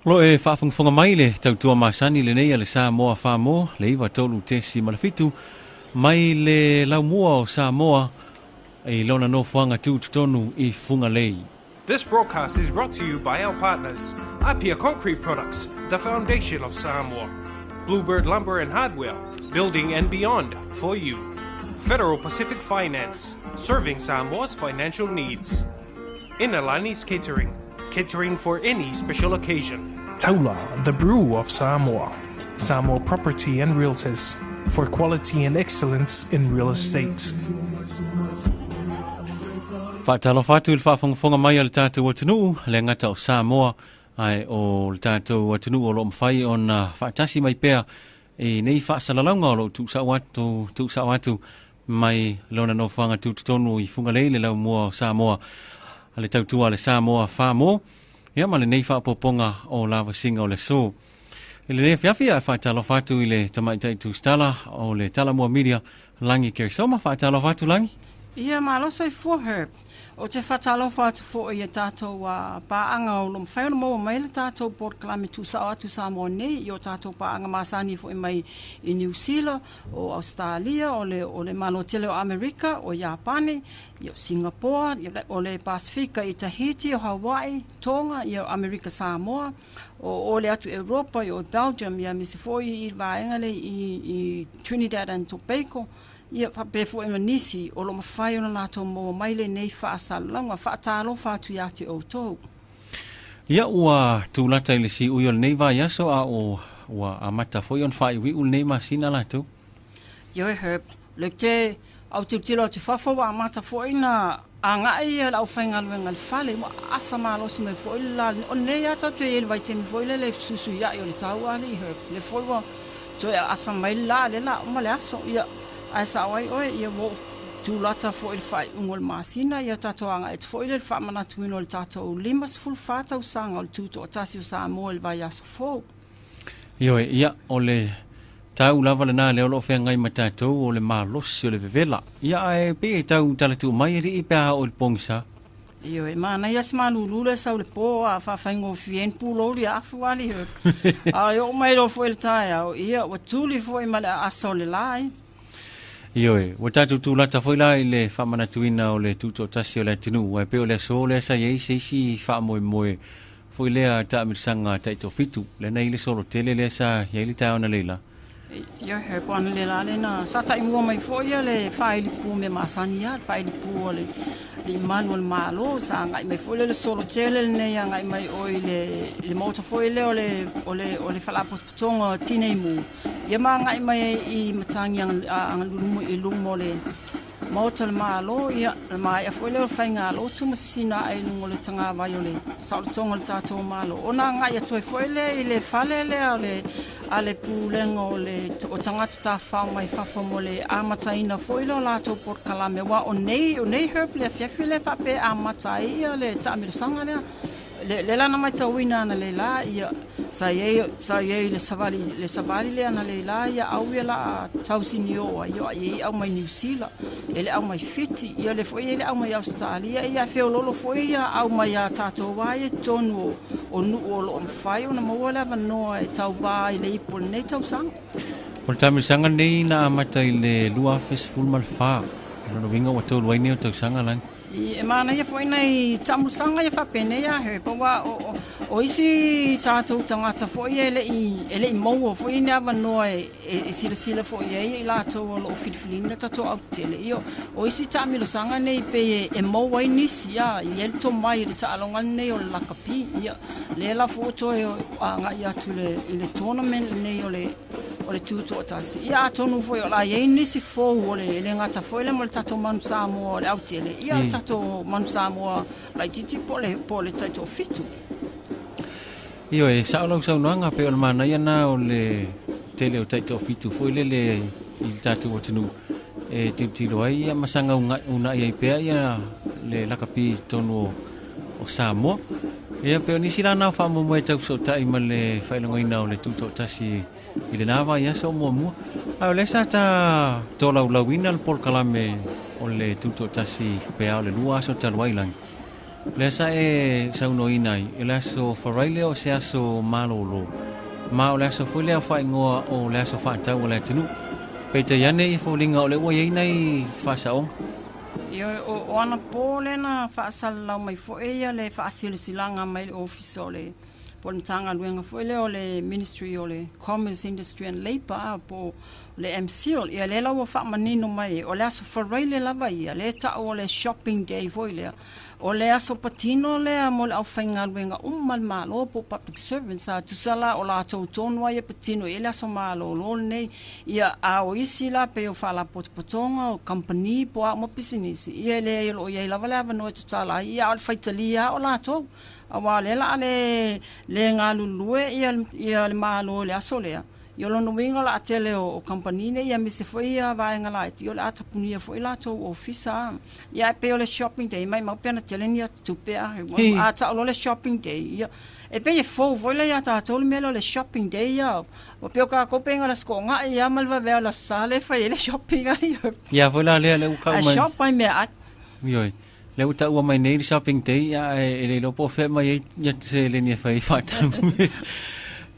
O lo o e faafogafoga mai le tautua masani lenei a le Samoa Famo le 93.7 mai le laumua o Samoa i lona nofoaga tutotonu i Fugalei. This broadcast is brought to you by our partners, Apia Concrete Products, the foundation of Samoa. Bluebird Lumber and Hardware, building and beyond for you. Federal Pacific Finance, serving Samoa's financial needs. Inalani's Catering, catering for any special occasion. Taula, the brew of Samoa. Samoa Property and Realtors, for quality and excellence in real estate. Faatalofa atu i le faafogafoga mai a le tatou atunuu, le gata o Samoa, ae o le tatou atunuu o lo o mafai ona faatasi mai pea i nei faasalalauga o lo o tuusao atu, tuusao atu mai lona nofoaga tutotonu i Fugalei le laumua o Samoa, le tautua a le Samoa Famo, ia ma lenei faaopoopoga o lavasiga o le aso. I lenei afiafi a faatalofa atu i le tamaitai tusitala o le Talamua Media, Lagi Keresoma. Faatalofa atu Lagi. Ia, malo soifua Herb. Ou te faatalofa atu foi i a tatou paaga o lo o mafai ona maua mai le tatou polokalame tuusao atu i Samoa nei, i o tatou paaga masani foi mai i Niu Sila, o Ausetalia, o le, o le Malo tele o Amerika, o Iapani, ia o Singapoa, ia o le Pasefika i Tahiti, o Hawaii, Tonga, ia o Amerika Samoa, o, o le atu Europa, ia o Belgium, ia aemaise foi i le vaega lea i, i Trinidad and Tobago, ia faapea foi ma nisi o lo o mafai ona latou maua mai lenei faasalalauga. Faatalofa atu ia te outou. Ia ua tulata i le siui o lenei vaiaso a o ua amata foi ona faaiuiu lenei masina latou. Ioe Herb, le te au tilotilo atu i fafo ua amata foi na agai ia le aufaigaluega i le fale, ua asa malosi mai foi le la, o lenei lava tatou te i ai i le vaitaimi foi lele e fesuisuiai o le tau alii Herb, lea foi ua toe aasa mai le la lea la uma le aso, ia ae sao ai oe, ia ua ou Tulata foi i le faaiuga o le masina, ia tatou agai atu foi lea i le faamanatuina o le tatou 54 tausaga o le Tutoatasi o Samoa i le vaiaso fou. Ioe, ia, o le tau lava lena lea o lo o feagai ma tatou, o le malosi o le vevela. Ia, ae pei e tau talatuu mai alii pe a oo i le pogisa. Ioe, manaia si malulu lea sau le po a faafaigofie ai ni pulou ia afu alii. A e oo mai loa foi i le taeao, ia, ua tuli foi ma le aasa o le la ai. Ioe, ua tatou tulata foi la i le faamanatuina o le tutoatasi o le atunuu, ae pei o le aso lea sa i ai se isi faamoemoe foi lea taamilosaga taitoafitu, lea na i ai le solo tele lea sa i ai le taeao analeila. Ioe, he po analeila lea na sa taimua mai foi ia le faailipu mea masani lava, le faailipu a le alii malu o le Malo, sa agai mai foi lea le solo tele lenei agai mai o i le maota foi lea o le o le o le Faalapotopotoga o Tinei Mu. Ia ma agai mai ai i matagi agalulumu i luma o le Maota o le Malo, ia, le maea foi lea o le faigalotu ma sisina ae i luga o le tagavai o le saolotoga o le tatou Malo. Ona agai atu ai foi lea i le fale lea o le, a le Pulega o le o Tagata Tafafao mai Fafo mo le amataina foi lea o latou polokalame, aua o nei, o nei herb le afiafi lea e faapea e amata ai ia le taamilosaga lea. Le, le la na matauina analeila, ia, sa i ai, sa i ai le savali, le savali lea analeila, ia, au ia la a tausini o ai, o ai e au mai Niu Sila, e le au mai Fiti, ia le foi e le au mai Ausetalia, ia, e feololo foi ia au mai a tatou a ia i totonu o, o nuu o lo o mafai ona maua le avanoa e tauva ai i le ipu o lenei tausaga. O le taamilosaga lenei na amata i le 2014, o lona uiga ua tolu ai nei o tausaga lagi. E manaia foi nai taamilosaga ia faapenei a Herb, aua o, o isi tatou tagata foi e le i, e le i maua foi ni avanoa e, e, e silasila foi i ai i latou o lo o filifiliina tatou autele. Ia, o isi taamilosaga nei pei e, e maua ai nisi, a, i ai le tomai i le taaloga lenei o le lakapi. Ia, lea la foi ua toe agai atu i le, i le tournament lenei o le o le tutoatasi. Ia atonu foi o le a i ai nisi fou o le, e le gata foi lea mo le tatou Manu Samoa o le autele, ia o le tatou Manu Samoa laitiiti po o le, po o le taitoafitu. Ioe, e sao lau saunoaga, pei o le manaia na o le tele o taitoafitu foi lele i le tatou atunuu e tilotilo ai ia ma saga uunai ai pea ia le lakapi i totonu o, o Samoa. Ia pei o nisi la na o faamoemoe tau fesootai ma le faailogaina o le tutoatasi i lena vaiaso o muamua. Ae o lea sa ta tolaulaauina le polokalame o le tutoatasi pe a o le 2 aso talu ai lagi. Lea sa e saunoaina ai, o le aso Faraile o se aso malōlō, ma o le aso foi lea o faaigoa o le aso faatau a le atunuu. Peitai ane e foliga o lea ua i ai nai faasaoga. Ioe, o anapo lea na faasalalau mai foi ia le faasilasilaga mai le Ofisa o le po o le Matagaluega foi lea o le Ministry o le Commerce, Industry and Labour po o le MCIL. Ia lea la ua faamanino mai o le aso Faraile lava ia, lea e tau o le shopping day foi lea. O le aso patino lea mo le aufaigaluega uma a le Malo po o public servants, a tusa la o latou tonu lava ia patino i ai le aso malolo lenei. Ia, a o isi la pei o faalapotopotoga, o kamupani po o a uma pisinisi, ia e leai o lo o i ai lava le avanoa e tatala ai, ia a o le faitalia lava o latou, aua o lea o le a le le galulue ia le Malo i le aso lea. Ia o lona uiga o le a tele o kamupani nei aemaise foi ia vaega laiti, ia o le a tapunia foi latou ofisa. Ia ae pei o le shopping day, maimau pe ana tele ni ata tupe a. A tau loa le shopping day, ia e pei e fou foi lea ia tatou le mea lea o le shopping day ia. Ua pei o tatou pei na o le Aso Toonai lava ma le vaveao o le Aso Sa lea e fai ai le shopping ai. Ia foi la lea lea ua tau mai. A shop ai meaai. Ioe. Lea ua taua mai nei le shopping day, ae e le iloa po o fea e aumai ai ia seleni e fai ai faatau.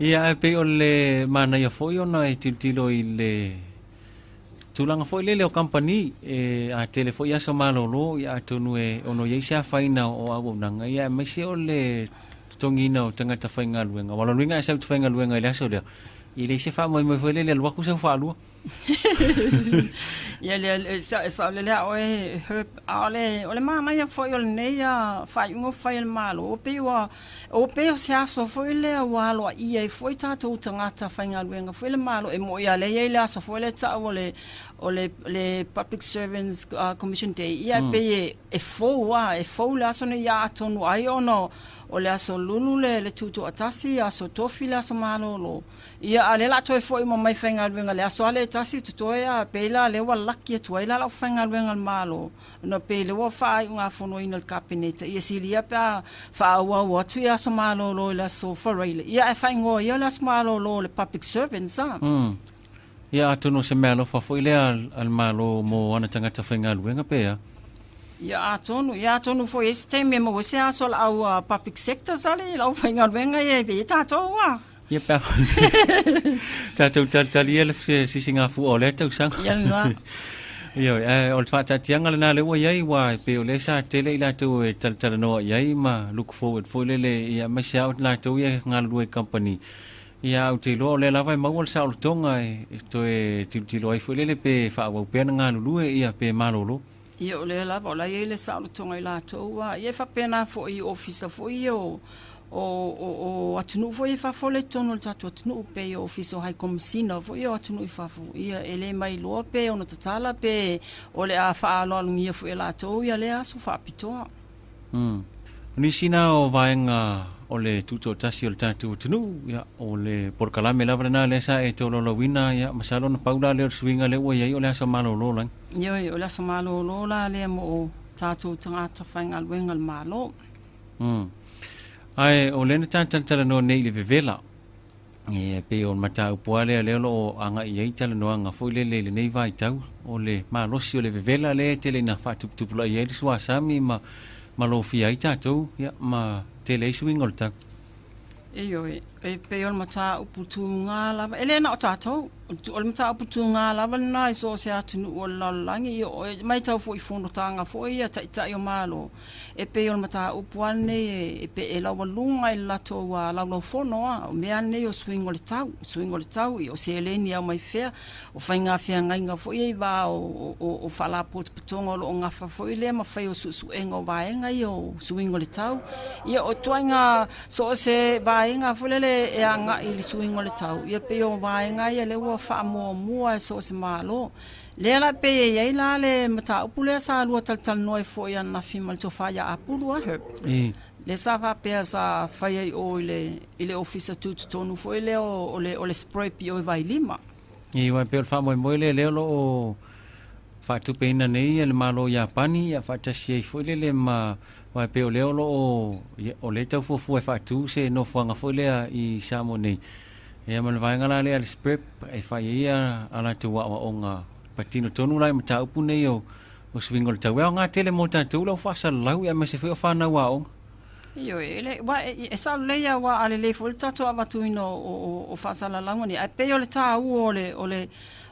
Ia ae pei o le manaia foi ona e tilotilo i le tulaga foi lele o kamupani e a tele foi aso malolo, ia atonu e ono i ai se afaina o auaunaga, ia aemaise o le totogiina o tagata faigaluega. Aua o lona uiga a e sau i te faigaluega i le aso lea, e leai se faamoemoe foi lele e alu atu sau faalua. Ia lea e saolele a oe Herb, a o le o le manaia foi o lenei faaiuga ua fai e le Malo, ua pei ua ua pei o se aso foi lea ua aloaia ai foi tatou tagata faigaluega foi le Malo. E moni lava o lea e i ai le aso foi lea e tau o le o le le Public Servants Commission Day, ia e pei e fou lava, e fou le aso lenei, ia atonu ai ona o le aso Lulu le Tutoatasi, aso Tofi le aso malolo. Ia, a o lea o le a toe foi uma mai faigaluega i le aso lava lea e tasi totoe a, pei la lea ua laki atu ai la lau faigaluega a le Malo, ona pei lea ua faaiugafonoina e le Kapeneta, ia silia pe a faaauau atu ia aso malolo i le aso Faraile, ia ae faaigoa ia o le aso malolo o le public servants a. Ia, atonu o se meaalofa foi lea a le Malo mo ana tagata faigaluega pe a? Ia, atonu, ia atonu foi e i ai se taimi e maua ai se aso a le au public sectors a le au faigaluega ia e pei ai tatou a. Ia pe a tatou talitali ia le sisigafua o lea tausaga. Ia lena. Ioe, ae o le faataatiaga lena lea ua i ai, aua e pei o lea sa tele i latou e talatalanoa i ai ma look forward foi lele, ia aemaise lava o latou ia e galulue i kamupani. Ia, ae ou te iloa o lea lava e maua le saolotoga e toe tilotilo ai foi lele pe faaauau pea ona galulue, ia pe malolo. Ia, o lea lava, o la e i ai le saolotoga i latou, a ia e faapena foi i ofisa foi ia o, o, o, o atunuu foi ia i fafo lea i totonu o le tatou atunuu, pei o ofisa o High Komisina foi ia o atunuu i fafo, ia e le mailoa pe ono tatala pe o le a faaaloalogia foi e latou ia lea aso faapitoa. O nisi na o vaega o le tutoatasi o le tatou atunuu, ia, o le polokalame lava lena lea sa e tolaulauina, ia, masalo na pau la lea o le suiga lea ua i ai o le aso malolo lagi. Ioe, o le aso malolo la lea mo o tatou tagata faigaluega a le Malo. Ae o lea na ta talatalanoa nei i le vevela, e pei o le mataupu lava lea lea o lo o agai i ai talanoaga foi lele i lenei vaitau, o le malosi o le vevela lea e tele ina faatuputupulaia ai le suasami ma malofia ai tatou, ia, ma tele ai suiga o le tau. Ioe, e pei o le mataupu tuga lava, e le na o tatou, o le mataupu tuga lava lena i so o se atunuu o le lalolagi, ia, e matau foi i fonotaga foi ia taitai o Malo, E pei o le mataupu lava lenei e laualuga i le latou laulaufono a, o mea lava nei o suiga o le tau, suiga o le tau, o seleni e aumai fea, o faiga feagaiga foi ia i va o faalapotopotoga o lo o gafa foi lea ma fai o suesuega o vaega ia o suiga o le tau. Ia o ituaiga so o se vaega foi lele e agai i le suiga o le tau, ia pei o vaega ia lea ua faamuamua e so o se Malo. Lea la pei e i ai la le mataupu lea sa lua talatalanoa ai foi ananafi ma le tofa ia Apulu a Herb. Lea sa faapea sa fai ai o i le i le ofisa tutotonu foi lea o le o le SPREP i o i Vailima. Aua e pei o le faamoemoe lea lea o lo o faatupeina nei e le Malo o Iapani ia faatasi ai foi lele ma aua e pei o lea o lo o o lea e tau fuafua e faatu se nofoaga foi lea i Samoa nei. Ia ma le vaega la lea a le SPREP e fai ai a latou aoaoga patino tonu la i mataupu nei o o suiga o le tau. E aoga tele mo tatou le au faasalalau aemaise foi o fanau aoga. Ioe, e le, ua, e, e sao lelei aua a lelei foi le tatou avatuina o, o, o, o faasalalauga nei, ae pei o le taua o le, o le,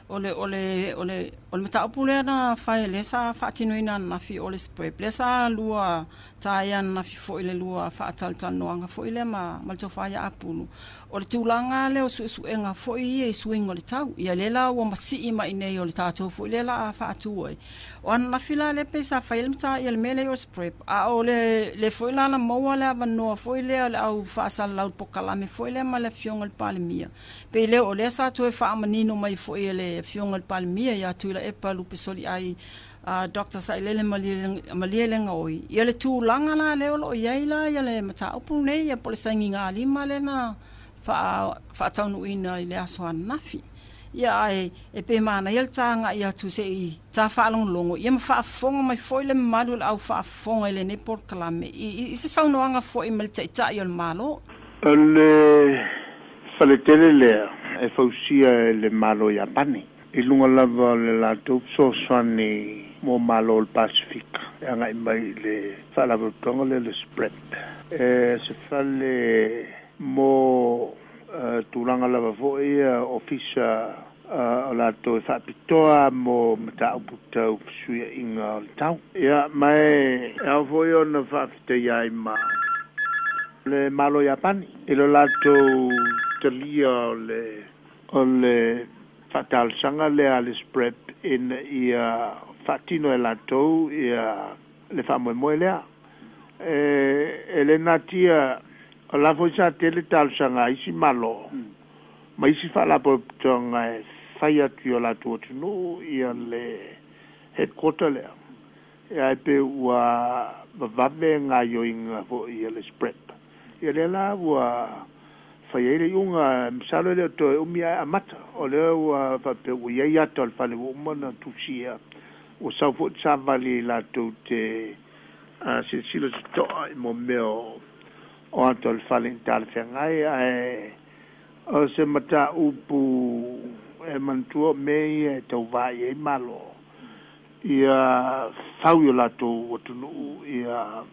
o le, o le, o le, o le mataupu lea na fai, lea sa faatinoina ananafi o le SPREP, lea sa lua taea ananafi foi i le lua faatalatalanoaga foi lea ma, ma le tofa ia Apulu, o le tulaga lea o suesuega foi ia i suiga o le tau. Ia lea la ua masii mai nei o le tatou foi lea la a faatu ai. O ananafi la lea pei sa fai ai le mata ia le mea lea o SPREP, a o le le foi la na maua le avanoa foi lea o le au faasalalau polokalame foi lea ma le Afioga i le Palemia. Pei lea o lea sa toe faamanino mai foi e le Afioga i le Palemia ia Tuilaepa Lupesoliai Doctor Sailele Malielegaoi, ia le tulaga la lea o lo o i ai la ia le mataupu lenei ia po o le sainigalima lea na faataunuuina i le aso ananafi. Ia ae e pei e manaia le ta agai atu se i ta faalogologo ia ma faafofoga mai foi le mamalu o le au faafofoga i lenei polokalame i se saunoaga foi mai le Taitai o le Malo. O le faletele lea e fausia e le Malo o Iapani i luga lava o le latou fesoasoani mo Malo o le Pasefika e agai mai i le Faalapotopotoga lea o le SPREP. E se fale mo tulaga lava foi ia ofisa o latou e faapitoa mo mataupu tau fesuiaiga o le tau. Ia, ma e ao foi ona faafetaia ai ma le Malo o Iapani i lo latou talia o le o le faatalosaga lea a le SPREP ina ia faatino e latou ia le faamoemoe lea. E, e le natia, o la foi sa tele talosaga a isi Malo ma isi faalapotopotoga e fai atu i o latou atunuu ia le headquarter lea. Ia ae pei ua vavave gaoioiga foi a le SPREP. Ia lea la ua fai ai le iuga, masalo e le o toe umi ae amata. O lea ua faapea ua i ai ata o le fale ua uma ona tusia, ua sau foi le savali latou te silasila totoa i mo mea o ata o le fale i talafeagai, ae o se mataupu e manatua o mea ia e tauvā i ai Malo ia fau i o latou atunuu ia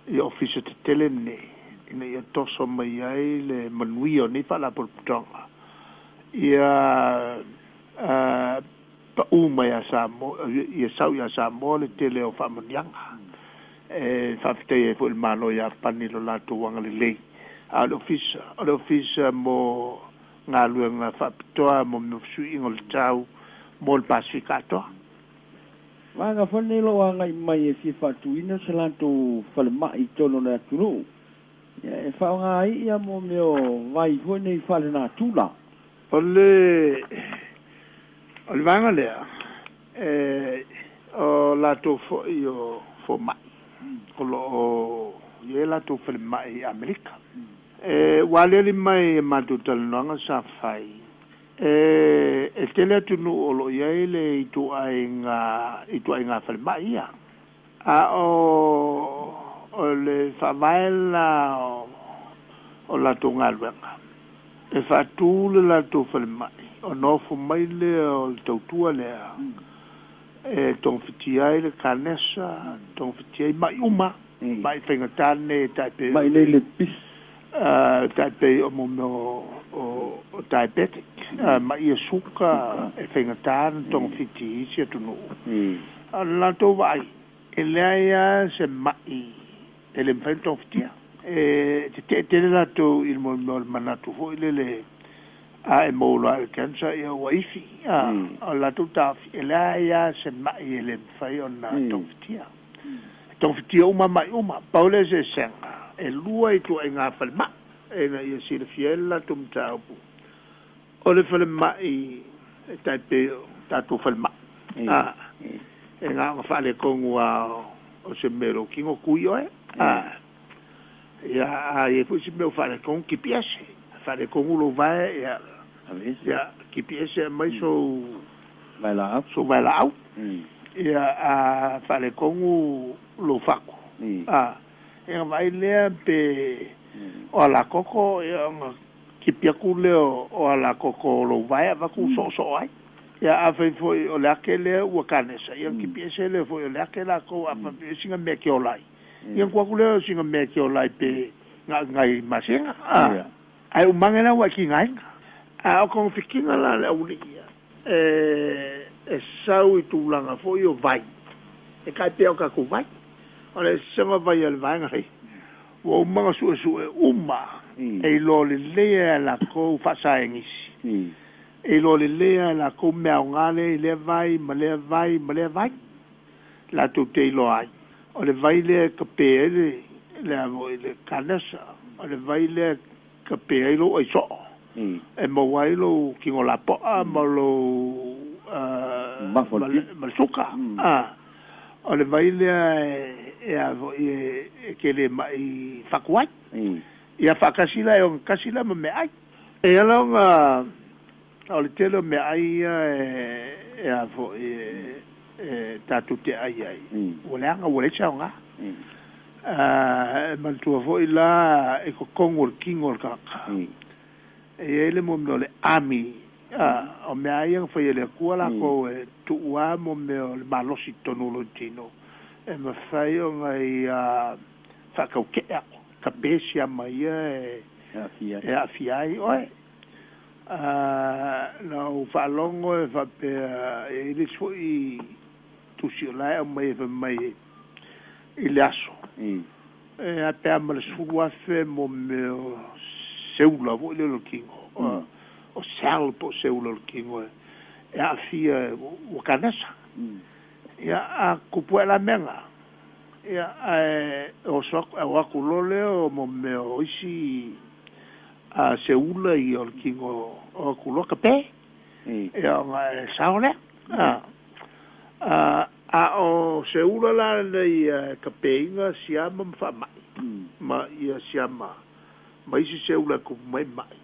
ia ofisa tetele nei ina ia toso mai ai le manuia o nei faalapotopotoga ia paʻū mai ia Samoa, ia sau iā Samoa le tele o faamanuiaga. E faafetai ai foi i le Malo o Iapani i lo latou agalelei. A o le ofisa, o le ofisa mo galuega faapitoa mo mea o fesuiaiga o le tau mo le Pasefika atoa. Vaega foi lenei o lo o agai mai e fia faatuina se latou falemai i totonu o le atunuu e faaaoga ai ia mo mea o vai foi nei faalenatura. O le o le vaega lea, e o latou foi o fomai o lo o i ai latou falemai i Amerika. E ua aliali mai i matou talanoaga sa fai, e e tele atunuu o lo o i ai le ituaiga ituaiga falemai ia. A o o le faavae la o latou galuega, e faatu le latou falemai ona ofo mai lea o le tautua lea e togafitia ai le kanesa, togafitia ai ma'i uma, ma'i faigata nei e tai pei Ma'i nei le pisi. Tai pei o mo mea o diabetic, ma'i e suka e faigata ona togafiti i isi atunuu. A o le latou vaai, e leai lava se ma'i e le mafai ona togafitia. E tetee tele latou i le mea o le manatu foi lele a e maua loa i le cancer ia ua ifi. O le latou taofi, e leai lava se ma'i e le mafai ona togafitia. E togafitia uma ma'i uma. Pau le eseesega, e lua ituaiga falemai ina ia silafia ai le latou mataupu. O le falemai e tai pei o tatou falemai, e na ona faaletonu lava o se mea i lou tino tui oe. Ia, a i ai foi se mea ua faaletonu, tipi ese. Faaletonu lou vae, ia, ia tipi ese e aumai sou sou vaelaau. Ia, a faaletonu lou fatu, ia ona vaai lea pe o alakoko, ia ona tipi atu lea o alakoko o lou vae avatu soosoo ai. Ia afai foi o le ake lea ua kanesa, ia kipi ese lea foi o le ake lakou a faapea e sina mea e ola ai. Ia ona tuu atu lea o sina mea e ola ai pe gaegae masega, a. Ae umage la ua e tigaina. A o togafitiga la a le aualii ia, e sau i tulaga foi o vai, e tai pea o tatou vai. O le eseesega o vai a le vaega nei, ua uma ona suesue uma e iloa lelei e a latou faasaenisi, e iloa lelei e a latou mea aoga lea i lea vai ma lea vai ma lea vai, latou te iloa ai. O le vai lea e kape ai le, le a foi, le kanesa, o le vai lea e kape ai lou aisoo, e maua ai lou tino lapoa ma lou ma le suka. O le vai lea e a foi e te le ma'i fatu ai. Ia faatasi la e ogatasi la ma meaai. E ala ona o le tele o meaai ia e a foi e tatou te ai ai, ua leaga ua leai se aoga. E manatua foi la i totonu o le tino o le tagata, e i ai le mea o le ami, o mea lava ia na fai e le Atua latou e tuu lava mo mea o le malosi i totonu o lou tino, e mafai ona ia faatautee atu, tape siama ia e aafia ai oe. Na ou faalogo e faapea e i ai le isi foi tusi o la e aumai e fai mai i le aso, e a pe a ma le 10,000 mo mea o seula foi lele o le tino, o cell po o seula o le tino e aafia ua kanesa. Ia, a tupu ae la mea na, ia, ae oso atu, o atu loa lea o mo mea o isi a seula ia o le tino o atu loa kape, ia ona e sao lea. A o seula la lenei e kapeina siama ma faamai, ma ia siama ma isi seula e tupu mai ma'i,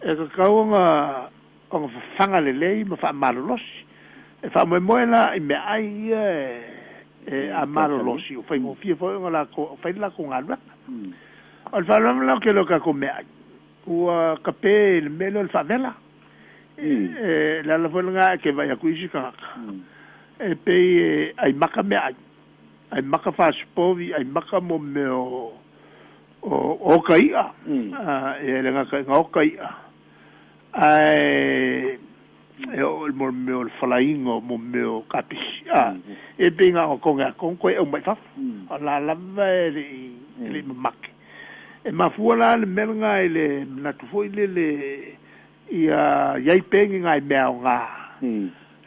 e tatau ona fafaga lelei ma faamalolosi. E faamoemoe la i meaai ia e a malolosi, ua faigofie foi ona latou fai le latou galuega. O le faalavelave la o le tele o tatou meaai, ua kape i le mea lea o le faavela. E le ala foi lena e te vaai atu i isi tagata, e pei e ai maka meaai, ai maka fasipovi, ai maka mo mea o oka i'a, e le gata ina oka i'a, ae e oo i le mea o le falaina o mo mea o kapisi, e pei na ona toge atu toe aumai i fafo, o la lava e le i mamake. E mafua la le mea lena i le manatu foi lele ia i ai pea ni nai mea aoga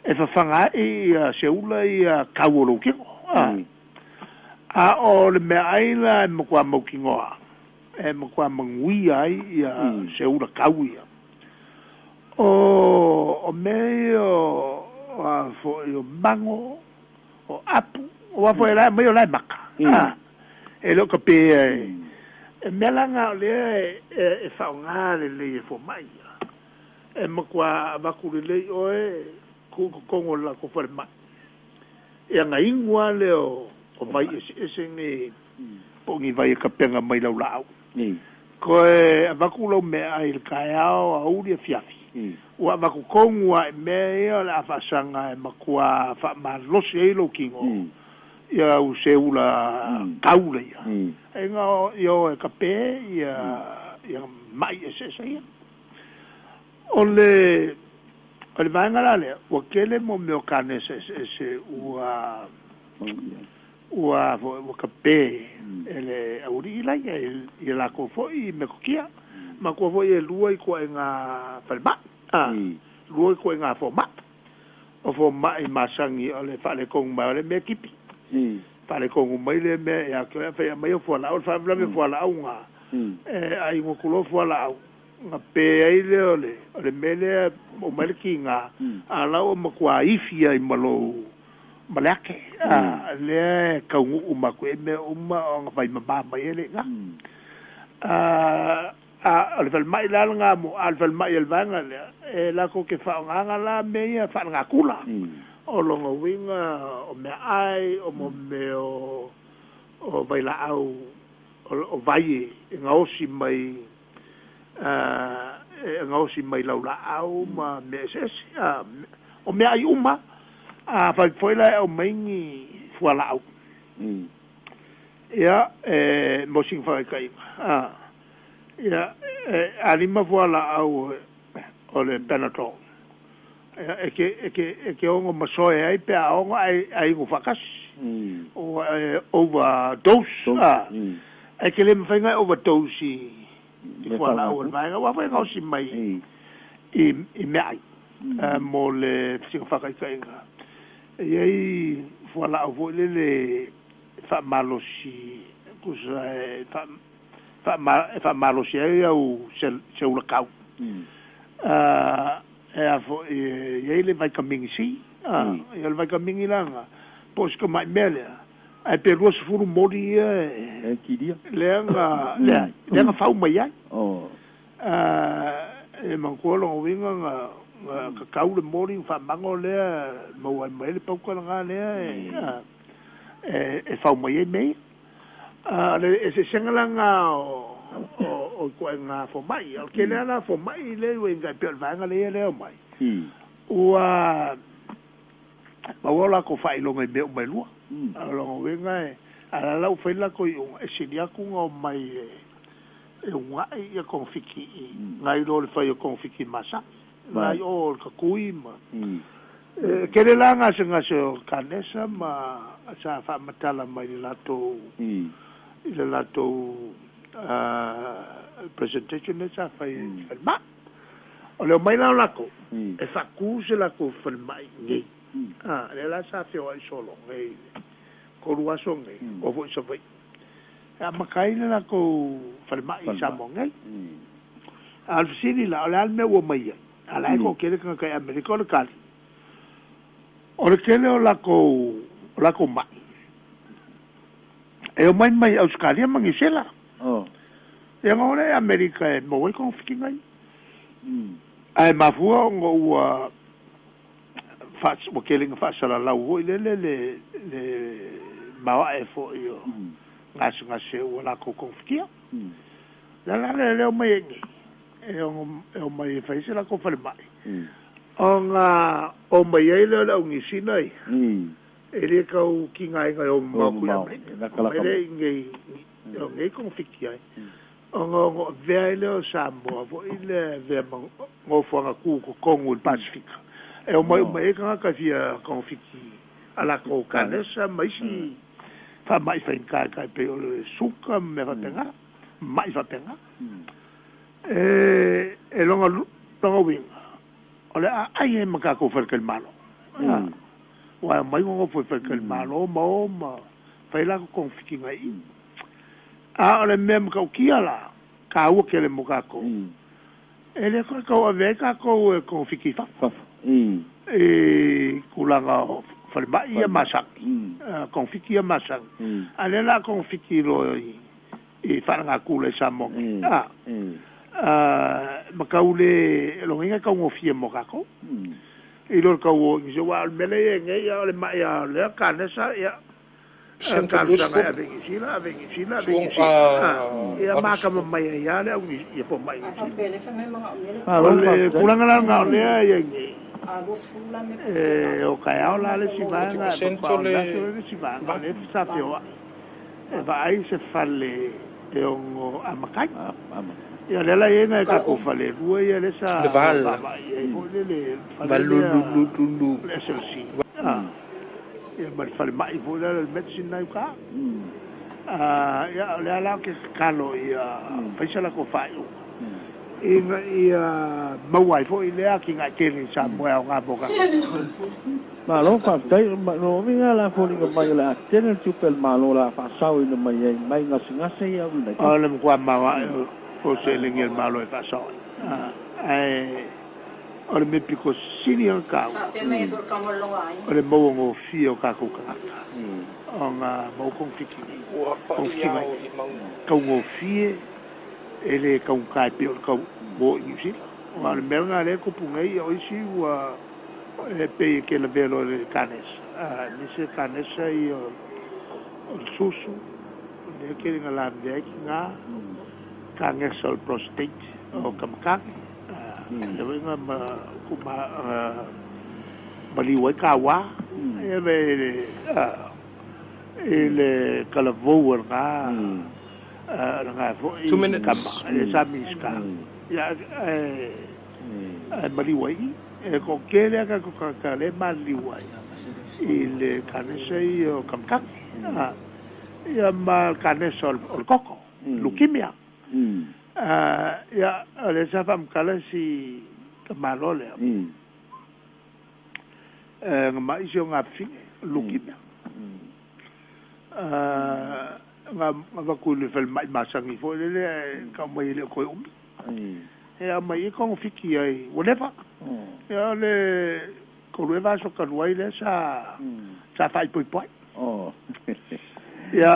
e fafaga ai ia seula ia kau o lou tino. A o le meaai la e matua mautinoa, e matua manuia ai ia seula kau ia, o mea ia o a foi o mago, o apu, aua foi o la e aumai o la e maka, e le o kapea e. E mea la na o lea e faaaoga lelei e fomai ia, e matua avatu lelei oe tuu i totonu o le latou falemai, ia ona inu lava lea o vai eseese nei po o ni vai e kapena mai lau laau. Toe avatu lau meaai i le taeao, aoauli, afiafi, ua avatu tonu lava i mea ia o le a faasaga e matua faamalosi ai lou tino ia au seula kaula ia. E na ia o e kape ia ia ma'i eseese ia. O le o le vaega la lea, ua tele mo mea o kanesa eseese ua ua foi ua kape e le aualii la ia i latou foi metotia. Manatua foi e lua ituaiga falemai, lua ituaiga fomai. O fomai masani o le faaletonu mai o le mea tipi. Faaletonu mai le mea ia te oe afai e aumai au fualaau, o le faalavelave o fualaau na, e a inu atu loa fualaau, ona pe ai lea o le o le mea lea maua mai le tiga, a o la ua matua ifi ai ma lou ma le ake, a lea e taunuu uma atu i ai mea uma ona fai mama mai ai lea i ina. A o le falemai la lena mo, a o le falemai a le vaega lea, e latou te faaaogaina la mea ia faalenatura. O lona uiga o meaai, o mo mea o vailaau, o vai e gaosi mai, e gaosi mai laulaau ma mea eseese. O meaai uma afai foi la e aumai ni fualaau ia e mo sina faataitaiga a ia e alima fualaau o le Panadol ia e ke e ke e ke ono masoe ai pe a ono ai ai inu faatasi ua e overdose a ae ke le mafai ona e overdose i fualaau o le vaega aua foi e gaosi mai i meaai mo le sina faataitaiga. E i ai fualaau foi lele e faamalosi tusa e faamalosi ai au seula kau. E a foi e i ai le vaitamini C. Ia o le vaitamini la lena, po o si tamai mea lea, ae pe 20 moli ia e lea na, lea, lea na fau mai ai. E manatua lona uiga na tatau le moli na faamago lea maua ai mai le pauta lena lea e fau mai ai mea ia. O le eseesega la lena o ituaiga fomai. O le tele lava la fomai lea ua inai pei o le vaega lea lea e omai, ua maua o latou faailoga i mea uma e lua. O lona uiga a o la la ua fai le latou iuga, e sili atu ona omai e uunai ia togafiti i nai lo le fai o togafiti masani nai o le tatui ma e tele la gasegase o kanesa ma sa faamatala mai le latou i le latou presentation lea sa fai i falemai. O le omai la o latou e faatu se latou falemai nei lea la sa feoai solo nei 3 aso nei o foi Savaii. E amata ai le latou falemai i Samoa nei. A o le fesili la, o le a le mea ua omai ai? A la e toatele tagata i Amerika o le tali, o le tele o latou, o latou mai, e omai mai Ausetalia ma Niusela. Ia na o lea i Amerika e maua ai togafitiga ia. Ae mafua ona ua ua tele ina faasalalau foi lele le le maoae foi o gasegase ua latou togafitia. O le ala lea lea omai ai nei, e ono e omai e fai se latou falemai, ona omai ai lea o le au Niu Sila ia, e le tau tigaina e o mamao atu i Amerika, omai lea i inei e o nei togafiti ai. Ona ono avea ai lea o Samoa foi le avea ma nofoaga tu totonu i le Pasefika, e omai uma i ai tagata e fia togafiti a latou kanesa ma isi faamai faigata e tai pei o le suka ma mea faapena, ma'i faapena. E lona uiga, o le a ai ai ma tatou faletalimalo. Aua e omai nonofo i faletalimalo ma o ma fai latou togafitiga i i. A o le mea matautia la, taua tele mo tatou, e le toe tau ave ai tatou e togafiti i fafo, i tulaga o falemai ia masani, togafiti ia masani, a o lea o le a togafiti loa i faalegatula i Samoa nei, ma tau le lona uiga e taugofie mo tatou. I lo le tau o i nisi, aua o le mea lea e i ai nei, o le mai lava o lea kanesa, ia, Talosaga e ave i Niu Sila, ave i Niu Sila, ave i Niu Sila. Ia matamamai ai lava le au ia fomai i Niu Sila. O le tulaga la lena o lea e i ai nei, e o taeao la le isi vaega, e matua o le aso le isi vaega, o lea sa feoai e vaai se fale e ono amata ai. Ia o lea la e i ai nai tatou fale e lua ia lea sa vaavaai i ai foi lele, le fale lea o le SLC. Ia ma le falemai foi lea o le medicine na i uta. Ia o lea la ou te tatalo ia fai se latou faaiuga ina ia maua ai foi lea atinae tele i Samoa e aoga mo tatou. Malo faafetai. O uiga la foliga mai o le a tele le tupe a le Malo o le a faasaoina mai ai mai gasegase ia uiga i fafo. O le matua maoae o seleni a le Malo e faasao ai. Ae O le mea pito sili ona taua, o le mauagofie o tatou tagata ona maua togafiti mai, taugofie e le taugata e pei o le tau o i Niu Sila. Aua o le mea lena o lea e tupu nei, o isi ua e pei e te lavea loa i le kanesa, aemaise kanesa ia o le susu, lea e tele ina lavevea ai tina, kanesa o le prostate o tama tane. Lea foi na maliu ai kauā ia me i le talavou o lena lena foi Two minutes. tama lea sa Minisita ia ae ae maliu ai i. E toatele a tatou tagata lea e maliliu ai i le kanesa ia o Kamakaki ia ma le kanesa o le toto, leukemia. Ia o lea sa faamatala si tamaloa lea na ma'i si ona afafine, leukemia. Na avatu i le falemai masani foi lele ae tau mai e le o toe umi. E aumai ai togafiti ai ua leva. Ia o le 3 ea vaaso talu ai lea sa sa faaipoipo ai. Ia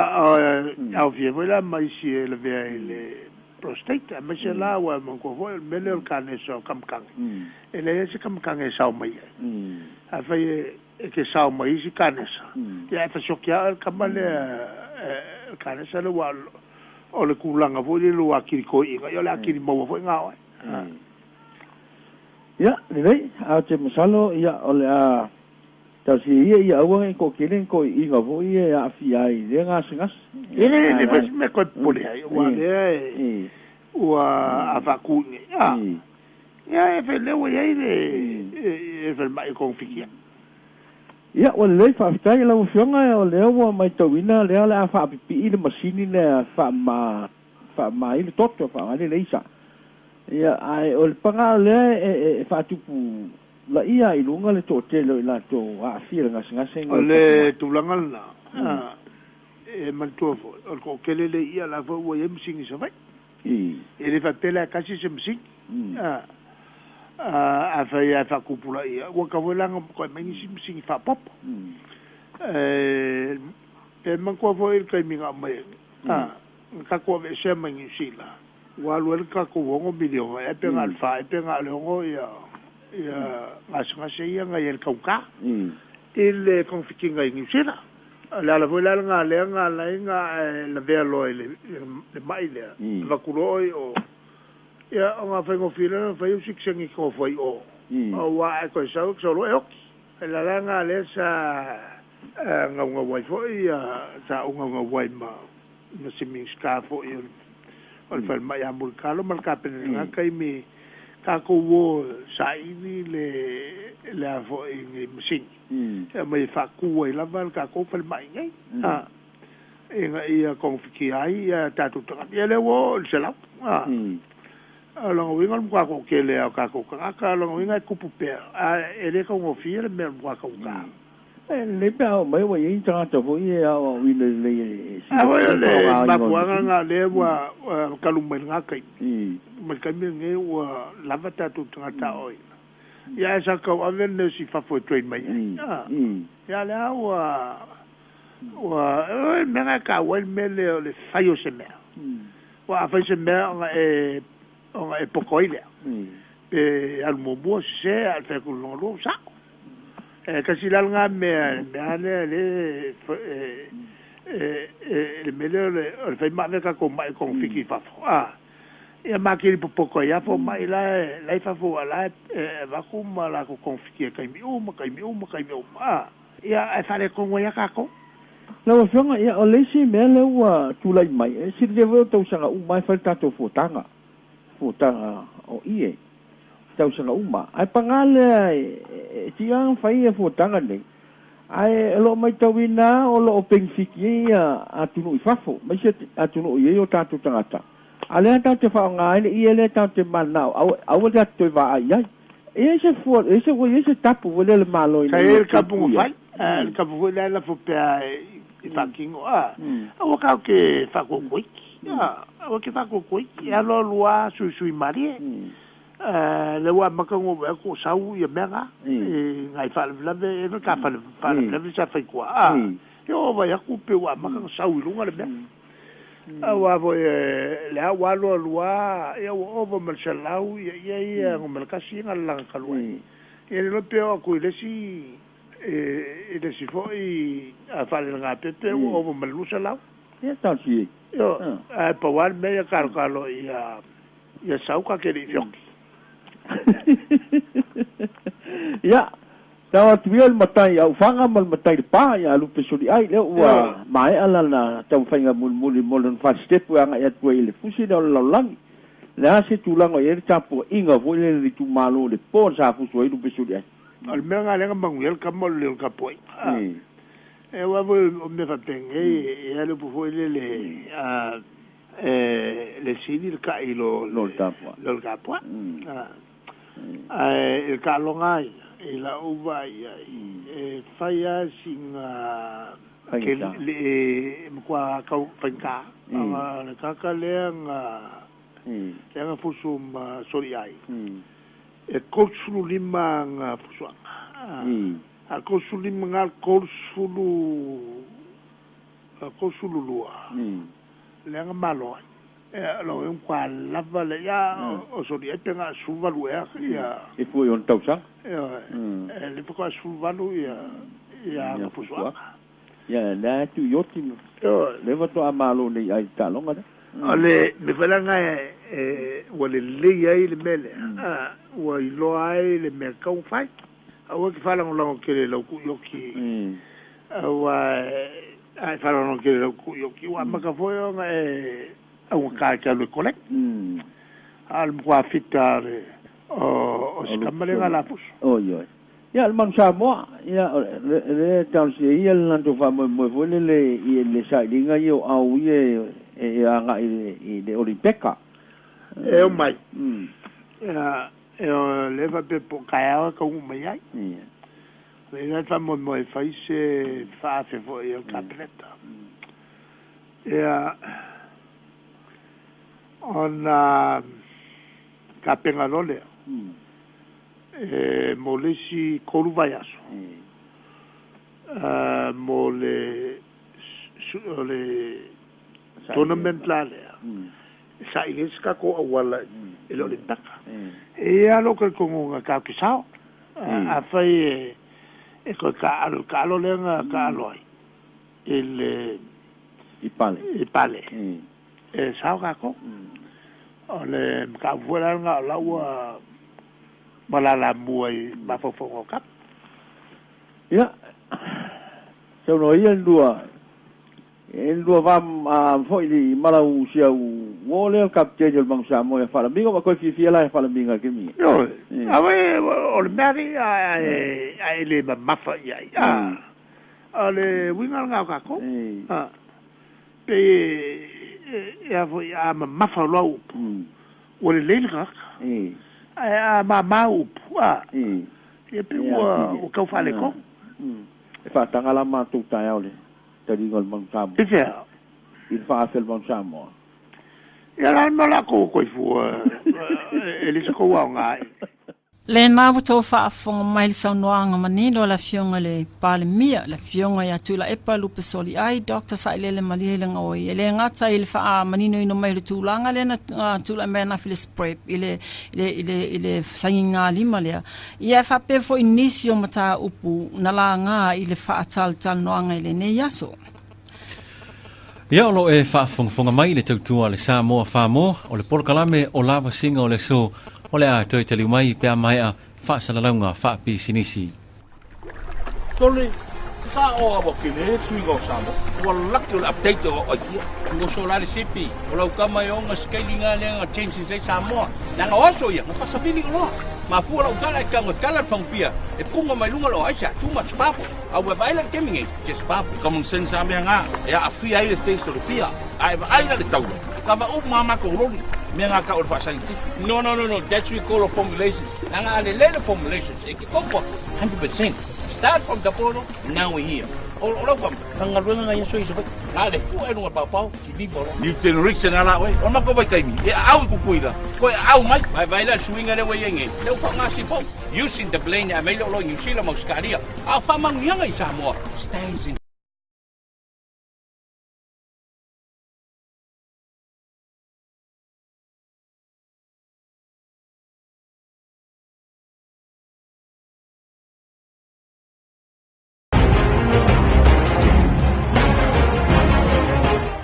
aofia foi la ma isi e lavea i le prostate, aemaise la ua manatua foi o le mea lea o le kanesa o kamakage. E leai lava se kamakage e sao mai ai. Afai e te sao mai isi kanesa, ia e fasioti lava oe le tama lea le kanesa lea aua o le tulaga foi lele ua atili toeaiina, ia o le atili maua foi na oe. Ia, lelei, ae ou te masalo, ia, o le a talosia ia ia aua ne i toatele ni toeaiina foi ia e aafia ai i lea gasegase. E le fai se mea e toe popole ai, aua o lea e ua a faatu i inei, a, ia e fai lea ua i ai le falemai e togafiti ai. Ia, ua lelei, faafetai i lau Afioga, o lea ua matauina lea o le a faapipii le masini lea e faamama, faamama ai le toto, faaaoga ai le laser. Ia, ae o le paga o lea e faatupu laia i luga le toatele o i latou aafia i le gasegase O le tulaga lena, e manatua foi, o le toatele lea i ia la foi ua i ai masini i Savaii. E le faapea la e tasi se masini. Afai lava e faatupulaia, ua tatau foi la ona toe aumai nisi masini faaopoopo. E manatua foi le taimi na aumai ai, na tatou aveesea mai Niu Sila, ua alu ai le tatou $6 miliona ea pe na o le 4 ea pe na o le 6 ia gasegase ia na i ai i le taugata i le togafitiga i Niu Sila. O le ala foi la lena lea na ala ai ona e lavea loa i le ma'i lea, avatu loa oe i o, ia ona faigofie lea ona fai au sitiseni e te nofo ai i o, aua a e toe sau e te sau loa e oti. O le ala lena lea sa naunau ai foi, sa ou naunau ai ma se Minisita foi o le Falemai ia Mulitalo ma le Kapeneta i lena taimi, tatou o e saili le a foi ni masini. E aumai e faatu ai lava le tatou falemai nei, a, ina ia togafitia ai ia tatou tagata. Ia lea ua oo i le 100, a. O lona uiga o le matua toatele lava o tatou tagata, o lona uiga e tupu pea, a e le taugofie le mea o le matua taugata. E lelei pe a oo mai ua i ai ni tagata foi e aoaoina lelei e A foi o le mafuaaga lena o lea ua talu mai lena taimi, mai le taimi lenei ua lava tatou tagata aoaoina. Ia ae sa tau ave le nurse i fafo e train mai ai. A, ia lea ua, ua, o le mea lena e taua ai le mea lea o le fai o se mea. Aua a fai se mea ona e, ona e poto ai lea. Pe alu muamua sese ae o le fai atu i le lona lua ua sao. E tasi la lena mea, le mea lea lea e, e, e, le mea lea o le fai ma ave tatou mai e togafiti i fafo. A. Ia makili popoto ai lava fomai la e i fafo aua la e avatu ma latou togafiti i taimi uma, taimi uma, taimi uma. A, ia ae faaletonu ai lava tatou. Lau Afioga, ia o le isi mea lea ua tulai mai, e silafia foi o tausaga uma e fai le tatou fuataga, fuataga o ie, tausaga uma. Ae paga lea e tiga ona fai ia fuataga nei, Ae o lo o matauina lava o lo o penefiti ai atunuu i fafo, aemaise atunuu e i ai o tatou tagata, a o lea tatou te faaaoga ai le ie lea tatou te mananao aua tatou te toe vaai i ai. E i ai se fua, e i ai se, ua i ai se tapu foi lea a le Malo ina ia Sa i ai le tapu na puipuia. fai, a o le tapu foi lea e lafo pea i faatino, a, aua tatou te faatuatuaiki, a, aua te faatuatuaiki, e alualu lava suisui malie. Lea ua amata ona ou vaai atu o sau ia mea na, i nai faalavelave, e i ai ta faalavelave sa fai i tua, a, ia ua vaai atu pei ua amata ona sau i luga le mea. Aua foi lea ua alu alu lava, ia ua ova ma le 100 ia ia ia numera tasi ia na lalaga talu ai. Ia le iloa pe oo atu i le isi, i le isi foi faalelagapepe ua ova ma le 200. Ia talosia. Ioe, ae pau lava le mea ia kalokalo ia Ia sau ka ke le i fioki. Ia, Tau atu ia le matai Aufaga ma le matai Lepa ia Lupe Soliai lea ua maea lana taumafaiga mulimuli mo lona fasitepu e agai atu ai i le fusi lea o le lalolagi. Le a se tulaga o i ai le tapuaiga foi lele i le itumalo i le po na sa fusu ai Lupe Soliai? O le mea lena lea na manuia le tama o le leo o le tapuaiga. E aua foi o mea faapenei e alu upu foi lele a le sili le ta'i lo le tapuai. Ae i le taaloga ai, i la'u vaai i ai, e fai lava sina e matua tau faigata, ona o le tagata lea na lea na fusu ma soliai, e 35 ana fusuaga. A o le 35 na, 32 lea na malo ai. E lo e kwa lava le ia o soli e penga 18 ea ia. E fua i ona tausaga. E le fa 18 ia ia na fusuaga. Ia lea tu ioti le faatoa malo nei ai taaloga lea. O le mea foi la lena e ua lelei ai le mea lea, ua iloa ai le mea tatau ona fai. Aua e te faalagolago tele i lau tuuioki, aua a e faalagolago tele i lau tuuioki, ua amata foi ona e augata e te alu e collect. A o le matua fita o si tama lea na lafusu. Oi oi. Ia, le Manu Samoa, ia, le talosia ia le latou faamoemoe foi lele i le sailiga ia o au ia e agai i le Olympeca. E omai. Ia, E o le faapea po o taeao e taunuu mai ai. O lea e faamoemoe e fai se faaafe foi a le Kapeneta. Ia, ona tapena loa lea, e mo le isi 3 vaiaso, mo le tournament la lea, e saili ai se tatou auala e le o le paka. E i ai lava lou talitonuga tatou te sao. Afai e toe taaalo i le taalo lea na taaalo ai i le i Pale, e sao tatou. O le mataupu foi la lena o la ua malalamua i mafaufauga o tama. Ia, saunoa ia le lua E lua va foi i malau si au uo lea o le kapiteni o le Manu Samoa ia Faalamiga ua toe fiafia la ia Faalamiga i le taimi nei. Ioe, aue o le mea alii a e le mamafa i ai, a, o le uiga lena o tatou, a, pei e a foi a mamafa loa upu, ua lelei le tagata, ae a mama upu, a, ia pei ua tau faaletonu. E faataga la matou taeao le taliga o le Manu Samoa. I fea? I le faaafe o le Manu Samoa. Ia la ma lakou koe fua e le se kou aoga i. Lena ua tou faafofoga mai le saunoaga manino a le Afioga i le Palemia, le Afioga ia Tuilaepa Lupe Soliai, Doctor Sailele Malie Legaoi. E le gata i le faamaninoina mai o le tulaga lea na tulai mai ananafi i le SPREP i le, i le, i le, i le sagigalima lea, Ia e faapea foi nisi o mataupu na laga i le faatalatalanoaga i lenei aso. Ia o lo o e faafogafoga mai i le tautua a le Samoa Whamoa, o le polokalame o Lavasiga o le Aso, o le a toe taliu mai pe a maea faasalalauga faapisinisi. Tole, sa o awa kele suiga o Samoa. Ua laki o le update o idea. Ua sola le sipi, o lau tama e ona scaling a lea na change inside Samoa. Leaga o aso ia, na faasavili oloa. Mafua lau tala e tago e tala le fagupia, e puga mai luga loa, aisea, too much bubbles. A ua vaai la le taimi nei, just bubbles. Common sense a mea nga, e aafia ai le taste o le pia. A e vaai la le taula, e kava uma a matou loli, mea nga tau o le faa-scientific. No, no, no, no, that's we call a formulations. Leaga a lelei le formulations, e ke kopo 100%. Start from Tapono, now we here. O, o lau kama, ka galuega ngai aso i Savaii. Na le fua e lunga paopao, ki viva loa. New generation a la oe, o matou vaitaimi, e aau i Kukuila, koe aau mai. Vai vai la le suiga lea ua i ai nei, lea ua faaaoga sifou. Using the plane e aumai le oloa i New Zealand ma Ausetalia. A o faamanuiaga i Samoa stays in.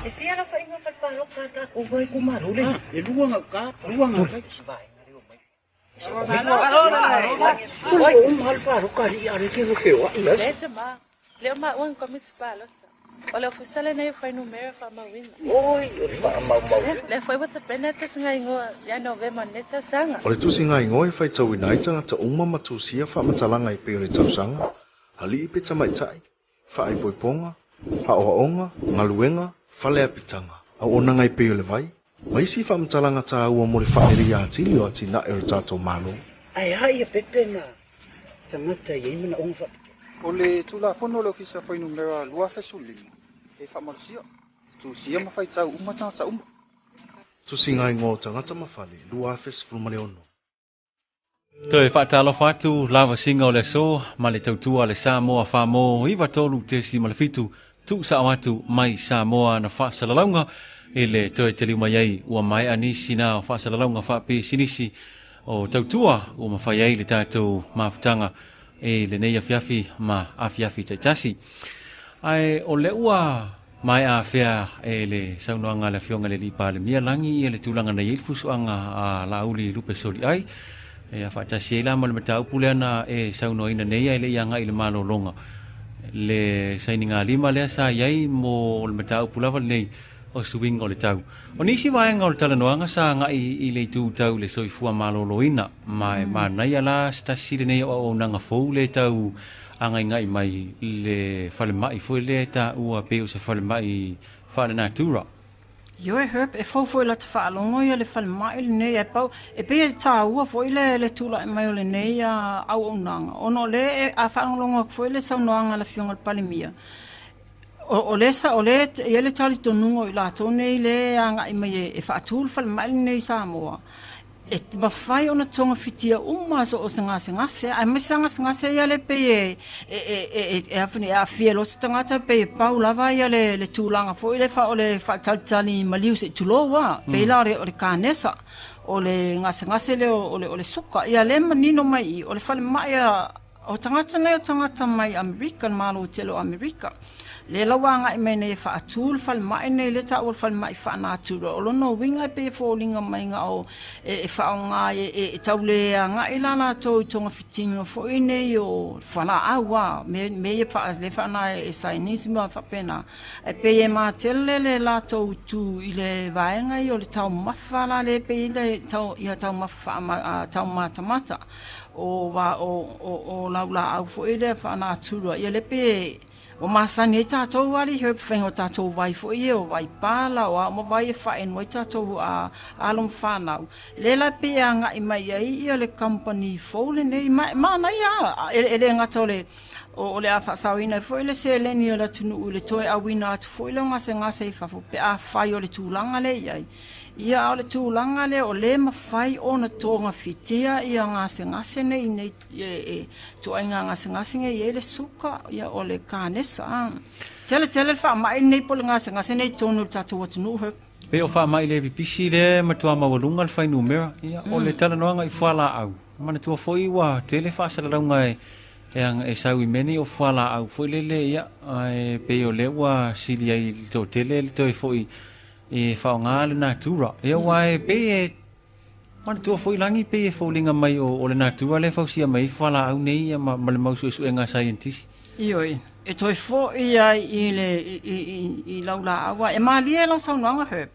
E fia la whainga whai pāloka tā ko wai ko marore. E lua ngau ka, lua ngau kai. Le o maua ni komiti palota. O le ofisa lenei o fuainumera faamauina. Lea foi ua tapena tusiga igoa ia Novema o lenei tausaga. O le tusiga igoa e faitauina ai tagata uma ma tusia faamatalaga e pei o le tausaga, alii pe tamaitai, faaipoipoga, aoaoga, galuega, fale apitaga, auaunaga e pei o le vai, ma isi faamatalaga taua mo le faaleleia atili o atinae o le tatou Malo. Ae a ia pepe ma tagata e i ai manaoga faapitoa? O le Tulafono a le Ofisa Fuainumera 2015 e faamalosia, tusia ma faitau uma tagata uma. Tusiga Igoa o Tagata ma Fale, 2016. Toe faatalofa atu lavasiga o le aso ma le tautua a le Samoa Famo 93.7 tuusao atu mai Samoa na faasalalauga i le toe taliu mai ai ua maea nisi na o faasalalauga faapisinisi o tautua ua mafai ai le tatou mafutaga i lenei afiafi ma afiafi taitasi. Ae o lea ua maea afea e le saunoaga a le Afioga i le Alii Palemia Lagi ia le tulaga na i ai le fusuaga a Laauli Lupe Soliai, e faatasi ai la ma le mataupu lea na e saunoaina nei ae le i agai i le malologa le sainigalima lea sa i ai mo le mataupu lava lenei o suiga o le tau. O nisi vaega o le talanoaga sa agai i le itu tau i le soifua maloloina, ma e manaia la se tasi lenei o auaunaga fou le tau agaigai mai le falemai foi lea e taua pei o se falemai faalenatura. Ioe Herb, e fou foi lata faalogo ia le falemai lenei ae pau e pei e taua foi le le tulai mai o lenei auaunaga ona o lea e a faalogologo atu foi le saunoaga a le Afioga i le Palemia o, o le sa o le e i ai le talitonuga o i latou nei le agai mai e, e faatu le falemai lenei i Samoa E mafai ona togafitia uma so o se gasegase, aemaise lava gasegase ia lea pei e, e, e, e, e, e aafia loa se tagata pei e pau lava ia le, le tulaga foi lea fa, o le faatalitali maliu se i tulou a, pei la o le, o le kanesa, o le gasegase lea o le, o le suka. Ia lea e manino mai i i, o le falemai a, O tagata nei o tagata mai Amerika, le Malo tele o Amerika. Lea la ua agai mai nei e faatu le falemai nei, lea taua o le falemai faanatura. O lona uiga e pei e foliga mai na o e, e faaaoga e, e, e tau le agai la latou i togafitiga foi nei o fualaau a, me, me ia faa, le faana e, e saienisi ma faapena. E pei e matele le latou tu i le vaega ia o le taumafa la le pei le tau, ia taumafa faa, taumatamata. O wā o, o, o laulaau foi lea faanatura, ia le pe ua masani ai tatou ali herb faiga o tatou vai foi ia o vai pala, o a uma vai e faenu ai tatou a alo ma fanau. Le la pe e agai mai ai ia le company fou lenei, ma, manaia a, e, e le gata o le, o, o le a faasaoina ai foi le seleni o le atunuu i le toe auina atu foi lea o gasegase i fafo pe afai o le tulaga lea i ai. Ia, a o le tulaga lea o lē mafai ona togafitia ia gasegase nei i nei e, e ituaiga gasegase nei e i ai le suka, ia o le kanesa. A. Tele tele le faamai lenei po o le gasegase nei i totonu o le tatou atunuu. He. Pei o faamai le pipisi lea e matua maualuga le fuainumera, ia, o le talanoaga i fualaau. Manatua foi ua tele faasalalauga e, e, e sau i mea nei o fualaau foi lele, ia, ae pei o lea ua sili ai le toatele le toe foi E faaaoga le natura. Ia aua e pei e manatua foi lagi pei e foliga mai o, o le natura lea e fausia mai ai fualaau nei ia ma, ma le mau suesuega a saienitisi. Ioe, e toe foi ai i le i, i, i, i lau laau a e malie lau saunoaga Herb.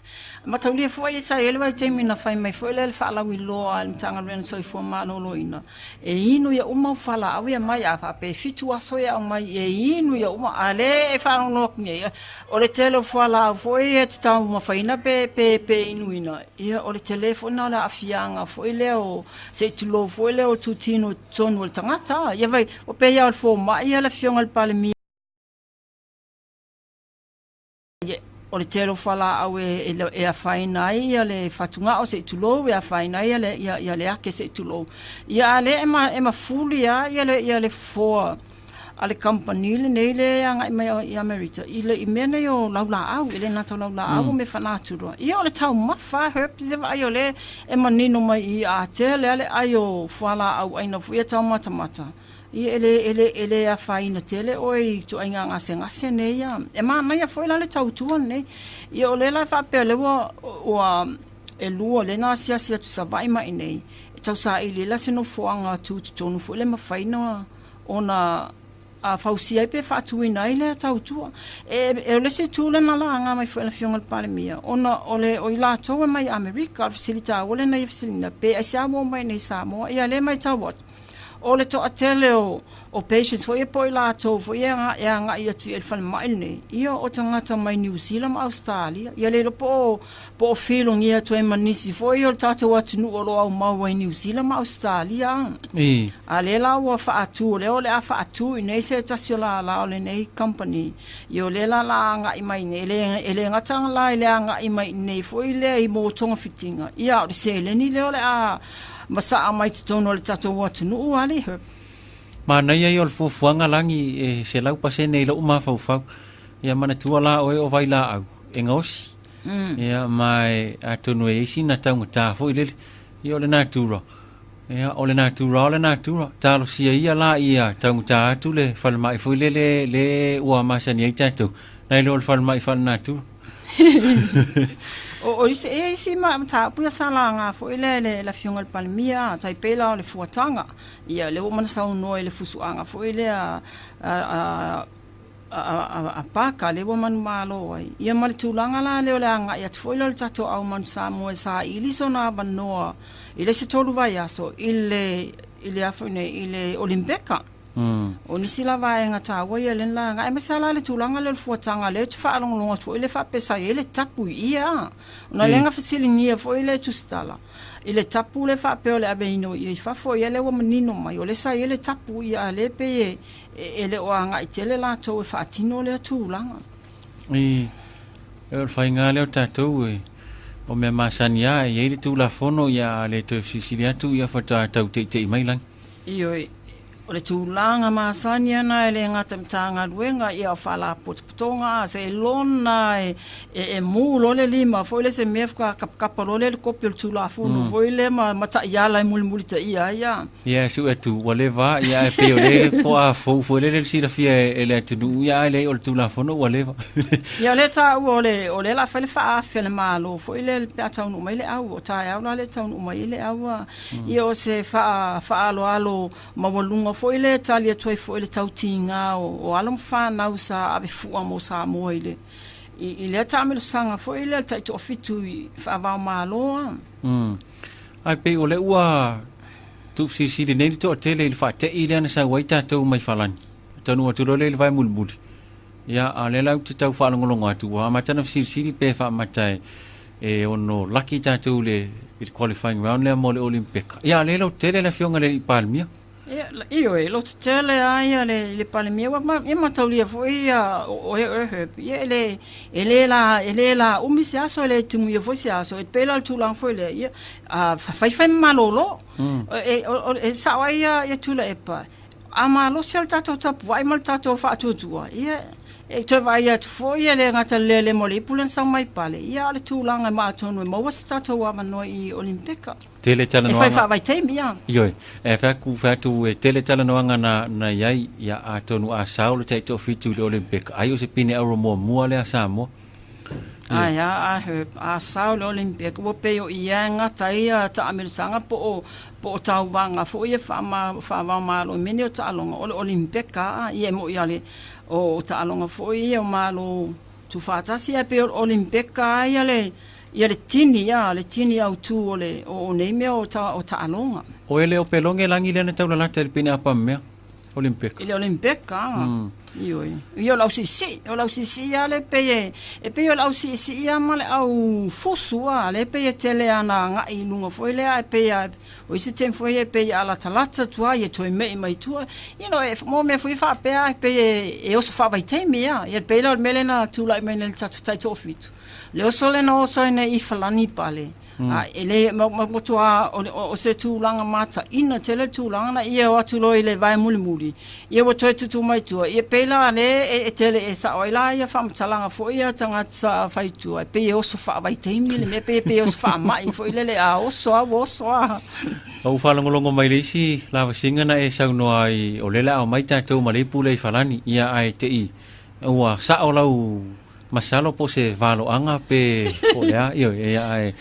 Mataulia foi sa i ai le vaitaimi na fai mai foi lea le faalauiloa a le Matagaluega o le Soifua Maloloina E inu ia uma au fualaau ia mai, a faapea e fitu aso e aumai e inu ia uma, a lea e faalogologo atu nei, o le tele o fualaau foi e te taumafaina pe, pe, pe inuina, ia o le tele foi lena o le aafiaga foi lea o, se i tulou foi lea o tutino i totonu o le tagata. Ia vai, ua pei lava o le fomai ia le Afioga i le Palemia. O le tele o fualaau e, e afaina ai ia le fatugao se i tulou, e afaina ai ia le, ia, ia le ake se i tulou. Ia a lea e, ma, e mafuli lava ia le, ia le fofoa a le kamupani lenei le agai mai i Amerika i le i mea nei o laulaau, e le gata o laulaau o mea faanatura. Ia o le taumafa herb se vaai o lea e manino mai i a tele lava le ai o fualaau aina foi ia taumatamata. Ia, e le, e le, e le afaina tele oe i ituaiga gasegase nei ia. E manaia foi la le tautua lenei. Ia, o lea la e faapea o lea ua, ua, e lua lea na asiasi atu i Savaii ma i inei. tausaili ai la se nofoaga tutotonu foi lea e mafai ona fausia ai pe faatuina ai lea tautua. E, e o le isi itu lea na laga mai foi e le Afioga i le Palemia, ona o le o i latou e mai Amerika, o le fesili taua lea na ia fesiliina, pe aisea ua omai i inei i Samoa. Ia lea e matau atu, o le toatele o, o patients foi ia po o i latou foi ia e agai atu i le falemai lenei, ia o tagata mai Niu Sila ma Ausetalia. Ia le iloa po o, po o filogia atu ai ma nisi foi o le tatou atunuu o lo o aumau ai Niu Sila ma Ausetalia. A lea la ua faatu, o lea o le a faatu i inei se tasi o lala o lenei company, ia o lea la la agai mai i inei, e le, e le gata la i le agai mai i inei foi lea i mo togafitiga, ia a o le seleni lea o le a masaa mai totonu o le tatou atunuu, alii. Manaia ia o le fuafuaga lagi e 100% i lou mafaufau. Ia manatua la oe o vailaau e gaosi. Ia ma e atonu e i ai sina taugata foi lele. Ia o le natura. Ia o le natura o le natura. Talosia ia la ia taugata atu le falemai foi lele le ua masani ai tatou. Nai lo le falemai faale-natura. O isi, e isi mataupu ia sa laga foi lea e le Afioga i le Palemia, tai pei la o le fuataga. Ia, lea ua uma ona saunoa i le fusuaga foi lea a a Paka, lea ua manumalo ai. Ia ma le tulaga la lea o le agai atu foi lea o le tatou au manu Samoa e saili sona avanoa i le isi 3 vaiaso i le i le a foi nei i le Olimpeka. O nisi la vaega taua ia lea na laga, aemaise lava la le tulaga lea o le fuataga lea ou te faalogologo atu foi lea faapea sa i ai le tapu i ia. Ona lea na fesiligia foi le tusitala i le tapu lea faapea o le aveina o ia i fafo, ia lea ua manino mai o lea sa i ai le tapu ia, a o lea e pei e le o agai tele latou e faatino lea tulaga. I, o le faiga lea o tatou e, o mea masani lava, e i ai le Tulafono, ia a le toe fesilisili atu ia faatoa tau teitei mai lagi. Ioe, o le tulaga masani ana e le gata i Matagaluega, ia o Faalapotopotoga a seiloga e, e, e mū loa le lima foi lea se mea faatoa kapakapa loa lea le kopi o le Tulafono foi lea ma, ma taiala e mulimulitaia ai a. Ia, e sue atu, ua leva, ia, ae pei o le toa fou foi lele le silafia e le atunuu, ia, ae leai o le Tulafono ua leva. Ia, o lea taua o le, o lea o le a fai le faaafe a le Malo foi lea pe a taunuu mai le au, o taeao la lea e taunuu mai ai le au a. Ia o se faa, faaaloalo maualuga foi lea e tali atu ai foi i le tautiga o, o alo ma fanau sa ave fua mo Samoa i le, i, i lea taamilosaga foi lea le taitoafitu i faava-o-Malo a. Ae pei o lea ua tuufesilisili nei le toatele i le faate'i lea na sau ai tatou mai Falani. Taunuu atu loa lea i le vae mulimuli. Ia, a o lea la ou te tau faalogologo atu, ua amata ona fesilisili pe faamata e, e ono laki tatou i le, i le qualifying round lea mo le Olimpeka. Ia, a o lea e lautele le Afioga i le Alii Palemia. Ia, ioe, loto tele lava ia le, le Palemia, ua ma, ia mataulia foi ia o oe oe Herb, ia e le, e le la, e le la umi se aso, e le timuia foi se aso, e pei la o le tulaga foi lea, ia, a faifai ma malolo. E, o, e sao ai ia, ia Tuilaepa, a malosi lava le tatou tapuai ma le tatou faatuatua, ia, e toe vaai atu foi, e le gata i le lelema o le ipu lea na sau mai pale, ia a o le tulaga e maatonu e maua se tatou avanoa i Olimpeka. Tele talanoaga. E fai faavaitaimi, ia. Ioe, e fai atu, fai atu e tele talanoaga na, na i ai, ia atonu a sao le taitoafitu i le Olimpeka, ai o se pine auro muamua lea a Samoa. Ai a, a Herb, a sao le Olimpeka, ua pei o ia e gata ai ia taamilosaga po o, po o tauvaga foi ia faama, faavaomalo i mea nei o taaloga, o le Olimpeka a, ia e moi lava le, o, o taaloga foi ia o Malo Tuufaatasi, ae pei o le Olimpeka lava ia le, Ia le tini, ia, le tini autū o le, o, o nei mea o, ta, o taaloga. O ele o Peloge lagi lea na taulalata i le pine apamea, Olimpeka. I le Olimpeka, mm. Ioe. Ia o le au siisii, o le au siisii lava lea pei e, e pei o le au siisii lava ma le au fusu a, lea pei e tele ana agai i luga foi lea, ae pei a, o isi taimi foi e pei a latalata atu lava, ia toe me'i mai tua. You know, e, mo mea foi faapea, e pei e, e oso faavaitaimi a. Ia pei la o le mea lea na tulai mai nei le tatou taitoafitu. Le oso lea na oso ai nei i Falani pale. A e le ma ma matua o, o, o se tulaga mataina tele le tulaga na ia o atu loa i le vae mulimuli. Ia ua toe tutu mai tua. Ia pei la le e, e tele e sao ai la ia faamatalaga foi ia tagata sa fai tua. E pei e oso faavaitaimi le mea pei e pei e oso faamai foi lele a oso a ua oso a. Ua ou faalogologo mai le isi lavasiga na e saunoa ai o lea o le a omai tatou ma le ipu lea i Falani. Ia ae te i ua sao lau. Masalo po o se valoaga pe po o le a, ioe, ia ae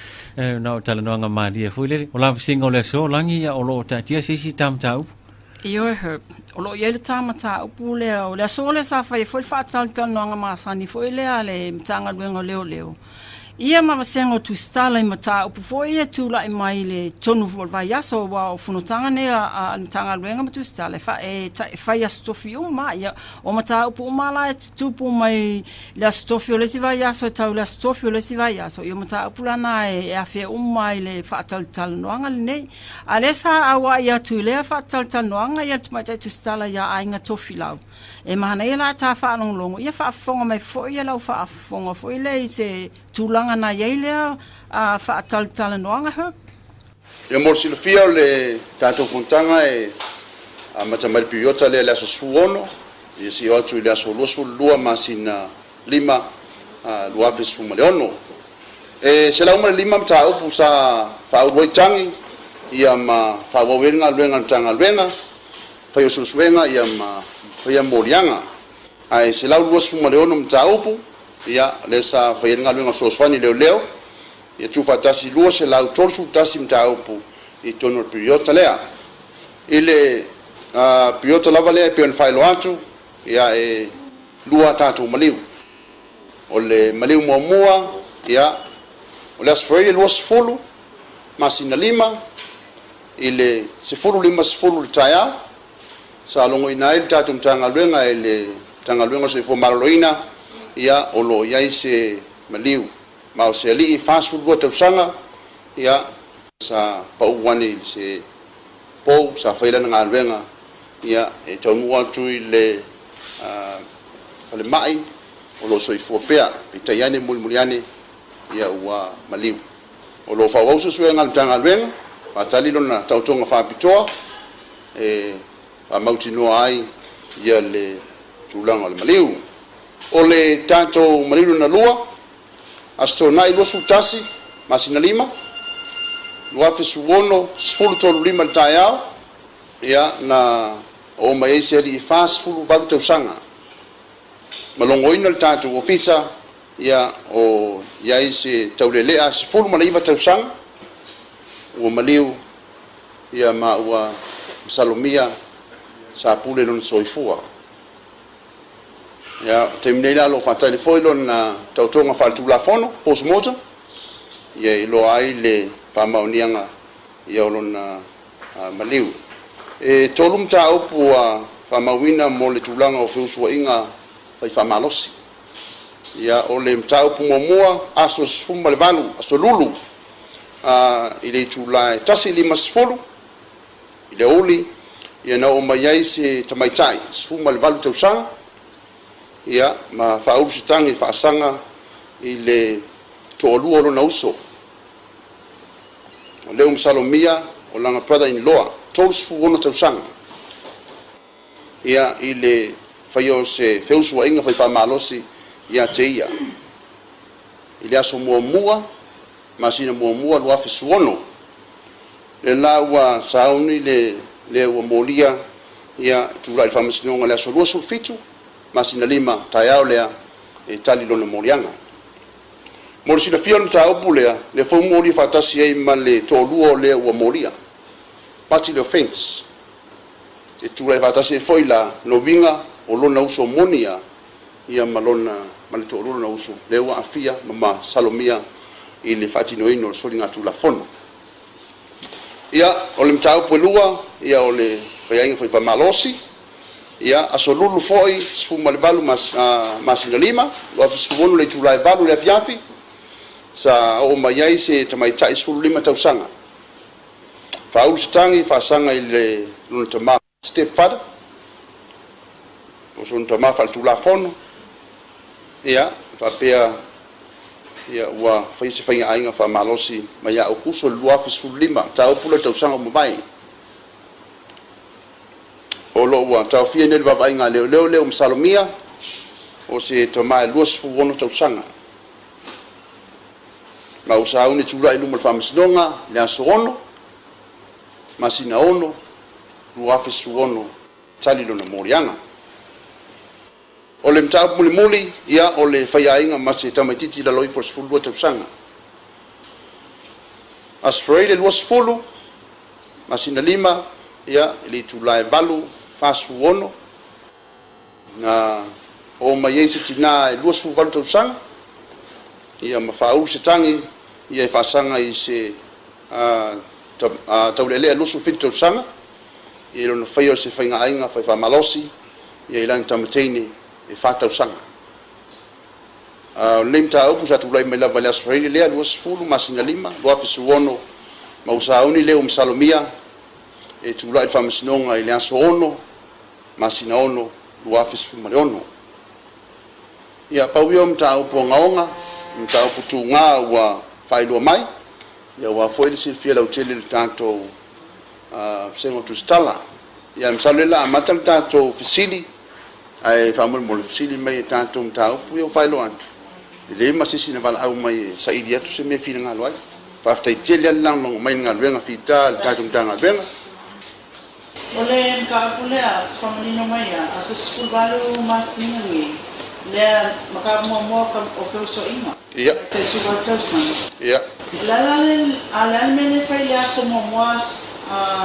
na o talanoaga malie foi lele. O lavasiga o le aso, Lagi, ia o lo o taatia se isi ta mataupu. Ioe Herb, o lo o i ai le ta mataupu lea, o le aso lea sa fai ai foi le faatalatalanoaga masani foi lea a le Matagaluega o Leoleo, ia ma vasega o Tusitala i mataupu foi ia e tulai mai i le tonu o le vaiaso, aua o fonotaga nei a le Matagaluega ma Tusitala e fai aso tofi uma, ia o mataupu uma la e tutupu mai le aso tofi o le isi vaiaso e tau i le aso tofi o le isi vaiaso, ia o mataupu la na e afea uma i le faatalatalanoaga lenei. A lea sa auai atu i lea faatalatalanoaga ia le Tamaitai Tusitala ia Aiga Tofilau. E manaia la ta faalogologo, ia faafofoga mai foi ia lau faafofoga foi lea i se tulaga na i ai lea faatalatalanoaga, Herb. Ia mo le silafia o le tatou fonotaga e amata mai le piriota lea i le aso 16 ia seia oo atu i le aso 22 masina 5 2016. E 105 mataupu sa faaulu ai tagi ia ma faaauau ai le galuega a le Matagaluega, faia suesuega ia ma faia moliaga. Ae 126 mataupu ia lea sa faia ai le galuega fesoasoani leoleo ia tuufaatasi 231 mataupu i totonu o le piriota lea. I le piriota lava lea e pei ona faailoa atu, ia e lua a tatou maliu. O le maliu muamua, ia, o le Aso Faraile 20, masina 5, i le 10:50 i le taeao, sa logoina ai le tatou Matagaluega e le Matagaluega o le Soifua Maloloina, ia, o lo o i ai se maliu, ma o se alii 42 tausaga, ia, sa pau ane i se pou sa fai lana galuega, ia, e taunuu atu i le falemai o lo o soifua pea, peitai ane mulimuli ane, ia, ua maliu. O lo o faaauau suesuega a le Matagaluega, faatali lona taotoga faapitoa e faamautinoa ai ia le tulaga o le maliu. O le tatou maliu lona lua, Aso Toonai 21, masina 5, 2016, 10:35 i le taeao, ia, na oo mai ai se alii e 48 tausaga, ma logoina le tatou ofisa, ia, o i ai se taulelea 19 tausaga, ua maliu, ia, ma ua masalomia sa pule lona soifua. Ia, o le taimi nei la o lo o faatali foi lona taotoga faaletulafono, post mortem, ia e iloa ai le faamaoniaga ia o lona maliu. E 3 mataupu ua faamauina mo le tulaga o feusuaiga fai faamalosi. Ia, o le mataupu muamua, aso 18, aso Lulu, i le itula e 1:50 i le aoauli, ia na oo mai ai se tamaitai 18 tausaga, ia, ma faaulu se tagi faasaga i le toalua o lona uso. O lea ua masalomia o lana brother in law, 36 tausaga, ia, i le faia o se feusuaiga fai faamalosi ia te ia. I le aso muamua, masina muamua 2016, lea la ua sauni le le ua molia ia tulai i le faamasinoga i le aso 27, masina 5, taeao lea e tali lona moliaga. Mo le silafia o le mataupu lea, lea foi ua molia faatasi ai ma le toalua o lea ua molia, party le offence, e tulai faatasi ai foi la loviga o lona uso moni a ia ma lona ma le toalua lona uso lea ua aafia ma masalomia i le faatinoina o le soligatulafono. Ia, o le mataupu e lua, ia o le faiaiga foi faamalosi, ia, aso Lulu foi, 18 masina 5, 2016 le itula e 8 i le afiafi, sa oo mai ai se tamaitai 15 tausaga. Faaulu se tagi faasaga i le lona tama step father, o sona tama faaletulafono, ia, faapea, ia, ua faia se faigaaiga faamalosi mai ia Aokuso i le 2015, mataupu lea i le tausaga ua mavae. O lo o ua taofia nei le vaavaaiga a leoleo lea ua masalomia o se tama e 26 tausaga. Ma ua sauni e tulai i luma o le faamasinoga i le aso 6, masina 6, 2016, tali lona moliaga. O le mataupu mulimuli, ia, o le faiaiga ma se tamaitiiti i lalo ifo o le 12 tausaga. Aso Faraile 20, masina 5, ia, i le itula e 8:46, na oo mai ai se tinā e 28 tausaga, ia, ma faaulu se tagi, ia, e faasaga i se taulealea 27 tausaga, ia, i lona faia o se faigaaiga fai faamalosi, ia, i lana tama teine e 4 tausaga. O lenei mataupu sa tulai mai lava i le Aso Faraile lea 20 masina 5, 2016, ma ua sauni le ua masalomia e tulai i le Faamasinoga i le aso 6 masina 6, 2016. Ia, pau ia o mataupu ogaoga, mataupu tuga ua faailoa mai, ia aua foi le silafia lautele e le tatou Vasega o Tusitala. Ia, masalo o lea o le a amata le tatou fesili, ae faamolemole fesili mai i tatou mataupu ia ua faailoa atu, e leai ma se isi na valaau mai e saili atu se mea e finagalo ai. Faafetai tele lava le lagolago mai i le galuega fita a le tatou Matagaluega. O le mataupu lea, se faamanino mai ia, aso 18 masina nei, lea mataupu muamua o feusuaiga. Ia. Se 18 tausaga. Ia. O le a la le, a le a le mea lea e fai i le aso muamua,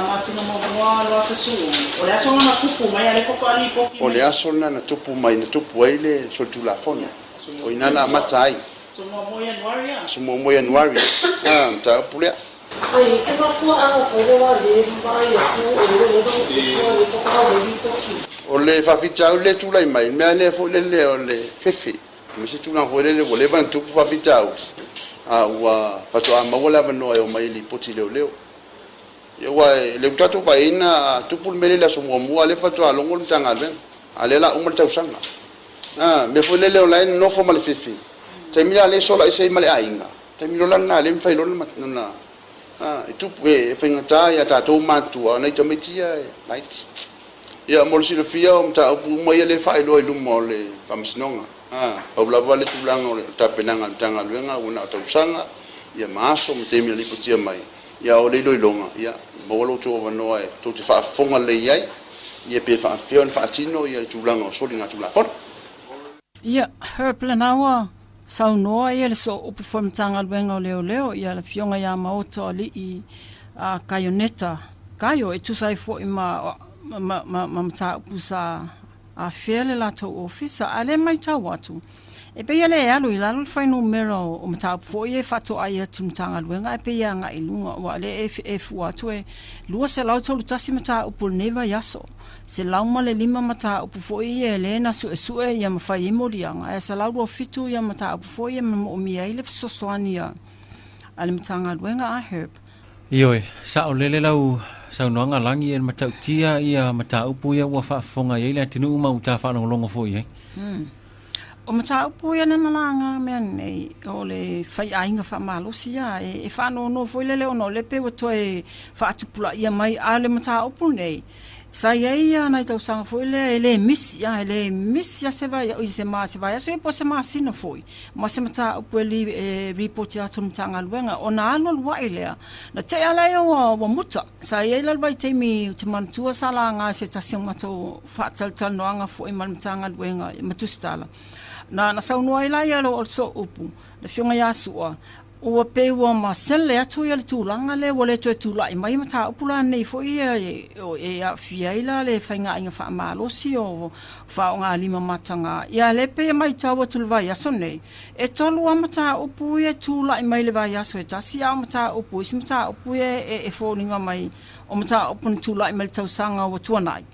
masina muamua 2016? O le aso lena na tupu mai, a o lea faatoa lipoti mai. O le aso lena na tupu mai, na tupu ai le solitulafono. O i ina na amata ai. Aso muamua Ianuari a? Aso muamua Ianuari, a, mataupu lea. A i ai se mafuaaga foi lea ua le vaai atu o lea ua leva ona tupu a o lea faatoa aumai lipoti. O le faafitauli lea e tulai mai, le mea lea foi lele o le fefe, aemaise tulaga foi lele ua leva ona tupu faafitauli, a ua faatoa maua le avanoa e omai e lipoti i leoleo. Ia aua e le ua tatou vaaiina a tupu le mea lea i le aso muamua, a o lea faatoa logo le Matagaluega, a o lea o le a uma le tausaga. A, mea foi lele o la e nonofo ma le fefe, taimi la lea e sola ese ai ma le aiga, taimi loa la lena lea e mafai loa ona, a, e tupu, e faigata ia tatou matua, o nai tamaiti ia e laiti. Ia, mo le silafia, o mataupu uma ia lea e faailoa i luma o le Faamasinoga. A, pau lava le tulaga o le tapenaga a le Matagaluega ua na o tausaga, ia ma aso ma taimi na lipotia mai, ia a o le iloiloga, ia, maua lo outou avanoa e tou te faafofoga lelei ai, ia pe faapefea ona faatino ia le tulaga o soligatulafono. Ia, Herb lena ua saunoa ia le sooupu foi Matagaluega o Leoleo, ia le Afioga ia Maoto Alii a Kaioneta Kaio, e tusa ai foi ma, ma, ma, ma mataupu sa afea le latou ofisa. A lea matau atu, e pei e le alu i lalo le fuainumera o mataupu foi ia e faatoai atu i Matagaluega, ae pei e agai i luga, aua o lea e fua atu e 231 mataupu o lenei vaiaso. 105 mataupu foi ia e le na suesue ia ma fai ai moliaga, ae 127 ia mataupu foi ia moomia ai le fesoasoani a le Matagaluega a HERB. Ioe, saolele lau saunoaga Lagi e matautia ia mataupu ia ua faafofoga i ai le atunuu ma ua ta faalogologo foi i ai. O mataupu ia na laga mea nei, o le faiaiga faamalosi ia, e faanoanoa foi lele ona o lea pei ua toe faatupulaia mai, a o le mataupu nei, Sa i ai ia nai tausaga foi lea e le misi, a e le misi lava se vai, i se ma, se vaiaso ia po o se masina foi, ma se mataupu e li, e ripoti atu i le Matagaluega. Ona alualu ae lea, na tea lava lea ua, ua muta. Sa i ai la le vaitaimi ou te manatua sa laga e se tasi o matou faatalatalanoaga foi ma le Matagaluega ma Tusitala, na, na saunoa ai la ia o le sooupu, le Afioga ia Sua, Ua pei ua masele atu ia le tulaga lea ua le toe tulai mai mataupu la nei foi ia e aafia ai la le faigaaiga faamalosi o faaaogalima mataga. Ia lea pei e matau atu i le vaiaso nei, e tolu lava mataupu ia e tulai mai i le vaiaso e tasi, a o mataupu, isi mataupu ia e foliga mai o mataupu na tulai mai i le tausaga ua tuanai.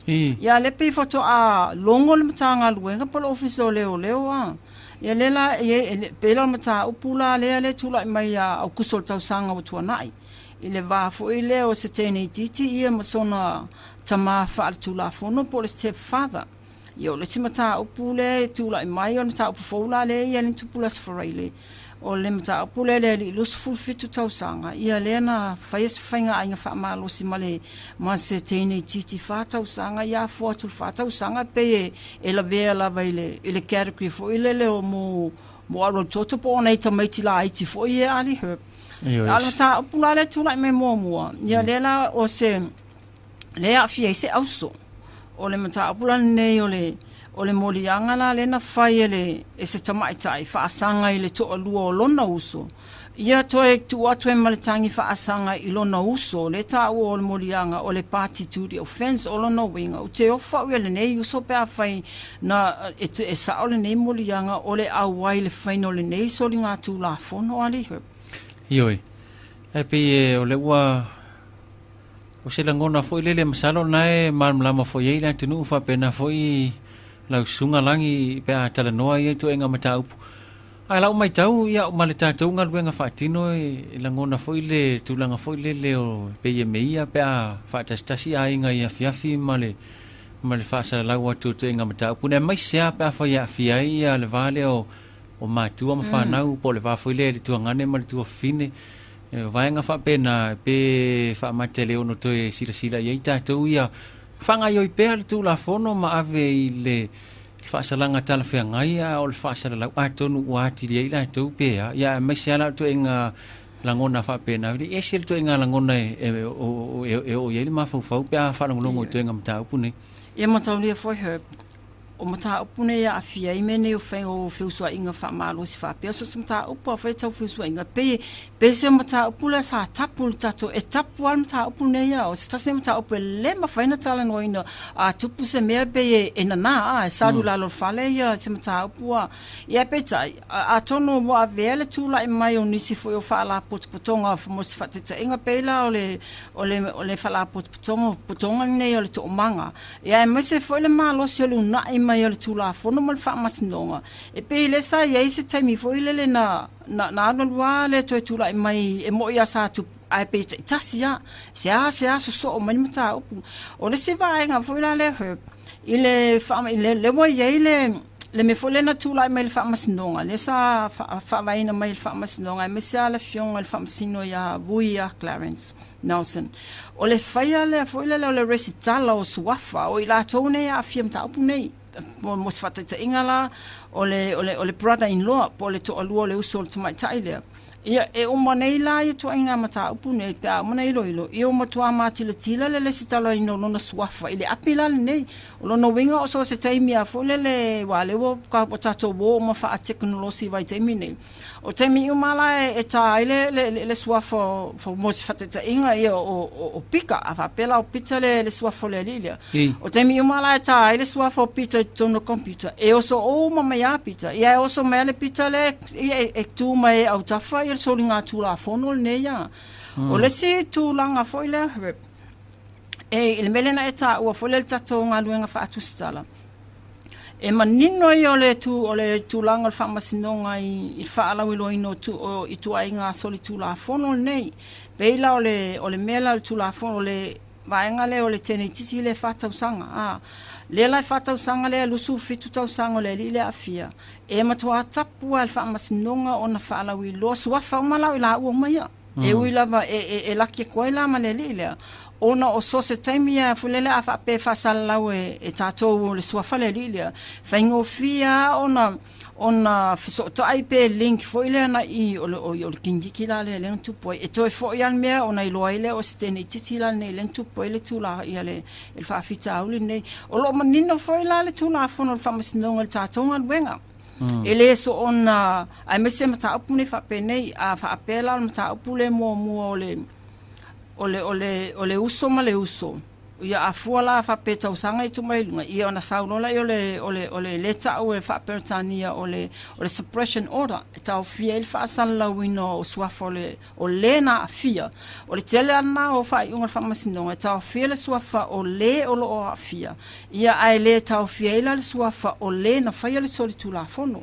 Ia lea pei faatoa logo le Matagaluega po o le Ofisa o Leoleo a. Ia lea la e i ai, e pei la o le mataupu la lea e tulai mai ia Aokuso o le tausaga ua tuanai, i le va foi lea o se teine itiiti ia ma sona tama faaletulafono po o le step father. Ia o le isi mataupu lea e tulai mai, o le mataupu fou la lea ia na tupu i le Aso Faraile, o le mataupu lea i le alii 27 tausaga, ia lea na faia se faigaaiga faamalosi ma le ma se teine itiiti 4 tausaga, ia afua atu i le 4 tausaga e pei e lavea lava i le i le category foi lele o mo mo alualutoto po o nai tamaiti laiti foi ia Ali Herb. A o le mataupu la lea e tulai mai muamua, ia lea la o se lea e aafia ai se auso. O le mataupu la lenei o le O le moliaga la lea na fai e le e se tamaitai faasaga i le toalua o lona uso, ia toe tuu atu ai ma le tagi faasaga i lona uso, lea taua o le moliaga o le party to the offence. O lona uiga, ou te ofa au ia lenei uso pe afai na e, e sao lenei moliaga o le auai i le faiga o lenei soligatulafono alii Herb. Ioe. Ae pei e o lea ua O se lagona foi lele masalo o lena e malamalama foi ai le atunuu faapena foi lau susuga Lagi pe a talanoa ia ituaiga mataupu. Ae lau matau ia ma le tatou galuega faatino e lagona foi le tulaga foi lele o pei e meia pe a faatasitasi aiga i afiafi ma le ma le faasalalau atu o ituaiga mataupu nei aemaise lava pe afai e aafia ai ia le va lea o o matua ma fanau po o le va foi lea i le tuagane ma le tuafafine. O vaega faapena pe faamata e le ono toe silasila i ai tatou ia faagaoioi pea le Tulafono ma ave i le faasalaga talafeagai a o le faasalalau atonu ua atili ai latou pe a ia aemaise lava la ituaiga lagona faapena e ese le ituaiga lagona e oo i ai le mafaufau pe a faalogologo i ituaiga mataupu nei. Ia mataulia foi Herb, O mataupu nei e aafia ai mea nei o faiga o feusuaiga faamalosi faapea, so o se mataupu lava foi tau feusuaiga, pei pei se mataupu lea sa tapu i le tatou, e tapu lava le mataupu lenei a o se tasi lenei o mataupu e le mafai ona talanoaina a tupu se mea pei e, e nanā a, e salu i lalo o le fale ia se mataupu a. Ia ae peitai, atonu ua avea le tulai mai o nisi foi o faalapotopotoga mo se faataitaiga pei la o le o le o le faalapotopotoga potoga lenei o le Toomaga, Ia aemaise foi le malosi o le uunai mai o le Tulafono ma le Faamasinoga, e pei lea sa i ai se taimi foi lele na, na, na alualu lava le toe tulai mai e mo'i lava sa tupu, ae pei e taitasi lava, seasea sosoo mai le mataupu. O le isi vaega foi la lea Herb, i le, i le, lea ua i ai le, le mea foi lea na tulai mai i le Faamasinoga, lea sa faavaeina mai e le Faamasinoga, aemaise lava le Afioga i le Faamasino ia Vui ia Clarence. Nelson. O le faia lea foi lele o le resitala o suafa o i latou nei e aafia i mataupu nei. Mo, mo se faataitaiga la, o le, o le, o le brother-in-law, po o le toalua o le uso o le tamaitai lea. Ia, e uma nei la ia ituaiga mataupu nei, pe a uma ona iloilo, ia ua matua matilatila le lesitalaina o lona suafa i le api la lenei. O lona uiga o so o se taimi lava foi lele, aua o lea ua, ua tatou o uma faatekonolosi i vaitaimi nei, O taimi uma la e tā ai le, le, le, le suafa o, mo se faataitaiga ia o, o, o Pita, a faapea la o Pita le, le suafa o le alii lea. O taimi uma la e tā ai le suafa o Pita i totonu o le computer, e oso uma mai lava Pita. Ia e oso mai lava le Pita lea e, e, e tu mai e autafa ia le soligatulafono lenei ia. O le isi tulaga foi lea, Herb, e, i le mea lea na e taua foi lea i le tatou galuega faatusitala, E manino ia o le, tu, o le tulaga o le faamasinoga i, i le faalauiloaina o, tu, o ituaiga solitulafono lenei. Pei la o le, o le mea la o le tulafono, o le vaega lea o le teneititi lea e fa tausaga. A, lea la e fa tausaga lea, 27 tausaga o le alii lea aafia, e matua tapu lava e le faamasinoga ona faalauiloa suafa uma la o i laua uma ia. E ui lava e, e, e laki atu ai la ma le alii lea, ona o so se taimi a foi lele a faapea e faasalalau e, e tatou o le suafa le alii lea, faigofie lava ona, ona fesootai pe link foi lea na i o le, o, o le kiniki la lea lea na tupu ai. E toe foi lava le mea ona iloa ai lea o se teneititi la lenei lea na tupu ai le tula, ia le, le faafitauli lenei. O lo o manino foi la le Tulafono o le Faamasinoga i le tatou galuega. E le soona, aemaise mataupu nei faapenei, a faapea la o le mataupu lea muamua o le, o le, o le, o le uso ma le uso, ia a fua la faapea tausaga i tuu mai i luga, ia ona sau loa lea o le, o le, o le lea ta'u e faa-Peretania o le, o le suppression order, e taofia ai le faasalalauina o suafa o le, o le na aafia. O le tele lava lena o faaiuga a le Faamasinoga e taofia le suafa o le o lo o aafia, ia ae le taofia ai la le suafa o le na faia le solitulafono.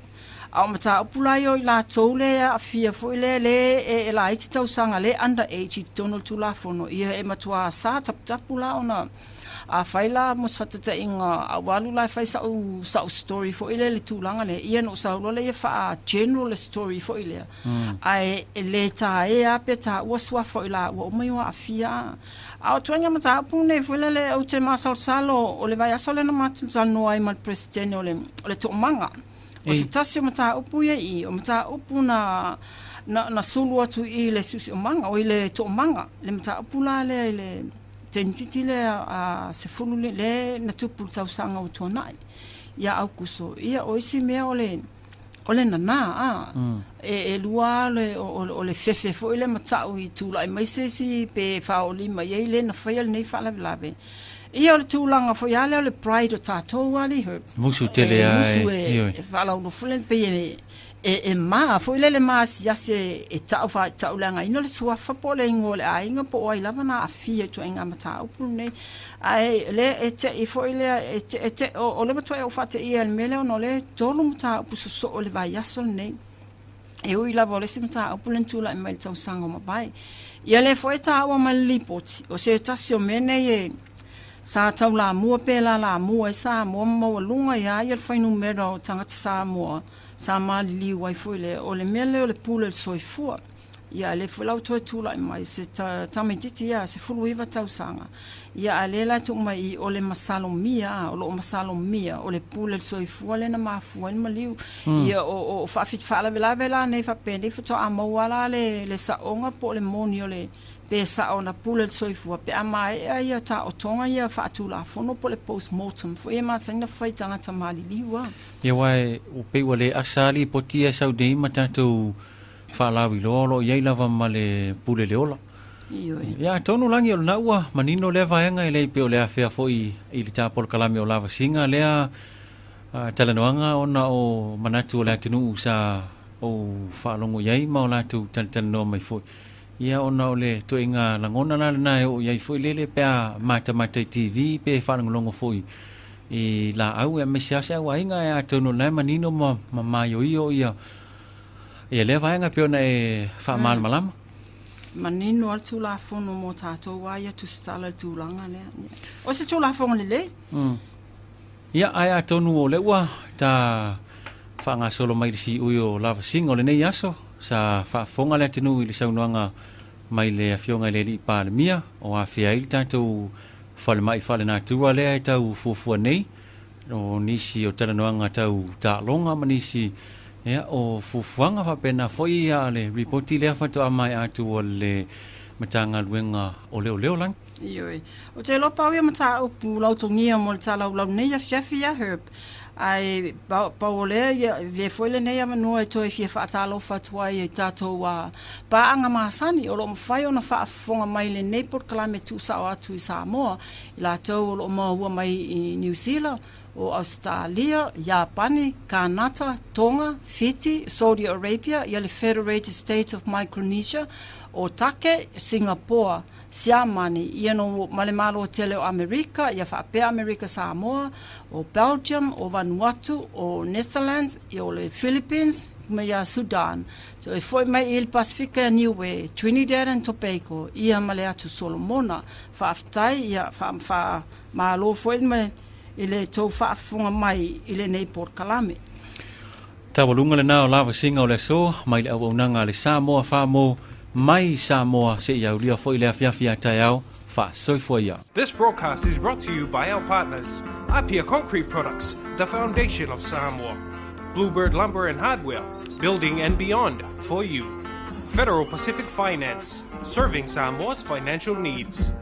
A o mataupu la ia o i latou le aafia foi lea le e laiti tausaga le under age i totonu o le Tulafono, ia e matua sa taputapu la ona Afai la mo se faataitaiga a ua alu la e fai sa'u sa'u story foi lea i le tulaga lea, ia ona ou sau loa lea ia faa-general le story foi lea, ae e le taea lava pe taua suafa o i laua uma ia ua aafia a. A o ituaiga mataupu nei foi lele ou te masalosalo o le vaiaso lea na matou talanoa ai ma le Peresetene o le o le Toomaga. O se tasi o mataupu ia i i, o mataupu na na na sulu atu i i le Siosiomaga, oi le Toomaga, le mataupu la lea i le Tenititi lea a 10 le na tupu i le tausaga ua tuanai. ia Aukuso. Ia o isi mea o le o le nanā, a, e, elua lava le, o, o le fefe foi lea mata'u i tula'i mai se isi pe faaoolima i ai le na faia lenei faalavelave. Ia o le tulaga foi lava lea o le pride o tatou alii Herb. Musu tele E lava musu e, e, ioe. e faalauiloa foi lea pei e, e, e ma foi lele maasiasi e, e ta'u faa-ta'uleagaina le suafa po o le igoa o le aiga po o ai lava na aafia i ituaiga mataupu lenei. Ae lea e te'i foi lea, e te, e te, o, o lea matuai ou faateia i le mea lea ona o lea e tolu mataupu sosoo i le vaiaso lenei. E ui lava o le isi mataupu lea na tulai mai i le tausaga ua mavae. Ia lea foi e taua mai le lipoti, o se tasi o mea nei e sa taulamua pe lalamua ai Samoa ma maualuga ai lava ia le fuainumera o tagata Samoa sa maliliu ai foi lea, o le mea lea o le pule o le soifua. Ia, a lea foi la ua toe tulai mai se tamaitiiti ia 19 tausaga, ia a lea la e tuu mai i i, o le masalomia, o lo o masalomia, o le pule o le soifua lea na mafua ai le maliu. Ia, o, o faalavelave la nei faapenei faatoa maua la le, le saoga po o le moni o le, pe sao na pule le soifua pe a maea ia taotoga ia faatulafono po o le post mortem foi e masani ona fai i tagata maliliu a. Ia aua e pei ua le asa lava lipoti ia e sau nei ma tatou faalauiloa o lo o i ai lava ma le pule le ola. Ioe. Ia atonu lagi o lena ua manino lea vaega e le pei o le afea foi i le ta polokalame o Lavasiga lea talanoaga ona o manatu o le atunuu sa ou faalogo i ai ma o latou talatalanoa mai foi. Ia ona o le ituaiga lagona la lena e oo i ai foi lele pe a matamata i TV pe faalogologo foi i laau aemaise lava se auaiga e atonu o lena e manino ma maioio ia Ia lea vaega pei ona e faamalamalama. Manino lava le Tulafono mo tatou lava ia tusitala i le tulaga lea. O se Tulafono lelei. Ia, ae atonu o lea ua ta faagasolo mai i le siui o Lavasiga o lenei aso, sa faafofoga le atunuu i le saunoaga mai le Afioga i le Alii Palemia o afea ai le tatou falemai faalenatura lea e tau fuafua nei. O nisi o talanoaga tau taaloga ma nisi ia, o fuafuaga faapena foi ia le ripoti lea faatoa maea atu a le Matagaluega o Leoleo lagi. Ioe. Ou te iloa pau ia mataupu lautogia mo le talaulau nei afiafi ia Herb. Ae pau o lea ia avea foi lenei avanoa e toe fia faatalofa atu ai i tatou paaga masani o lo o mafai ona faafofoga mai i lenei polokalame tuusao atu i Samoa i latou o lo o maua mai i Niu Sila, o Ausetalia, Iapani, Kānata, Tonga, Fiti, Saudi Arabia, ia le Federated States of Micronesia, o Take, Singapoa, Siamani, ia no ma le Malo tele o Amerika, ia faapea Amerika Samoa, o Belgium, o Vanuatu, o Netherlands, ia o le Philippines, ma ia Sudan. So e foi mai i le Pasifika ia Niue, Trinidad and Tobago, ia ma le Atu Solomona. Faafetai, ia, fa, fa, malo foi ma i le tou faafofoga mai i lenei polokalame. Taualuga lena o lavasiga o le aso mai le auaunaga a le Samoa Famo mai Samoa seia aulia foi le afiafi a taeao faasoifua ia. This broadcast is brought to you by our partners, Apia Concrete Products, the foundation of Samoa. Bluebird Lumber and Hardware, building and beyond for you. Federal Pacific Finance, serving Samoa's financial needs.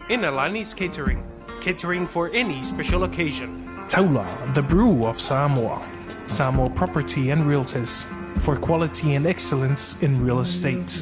Inalani's Catering, catering for any special occasion. Taula, the brew of Samoa. Samoa Property and Realtors, for quality and excellence in real estate.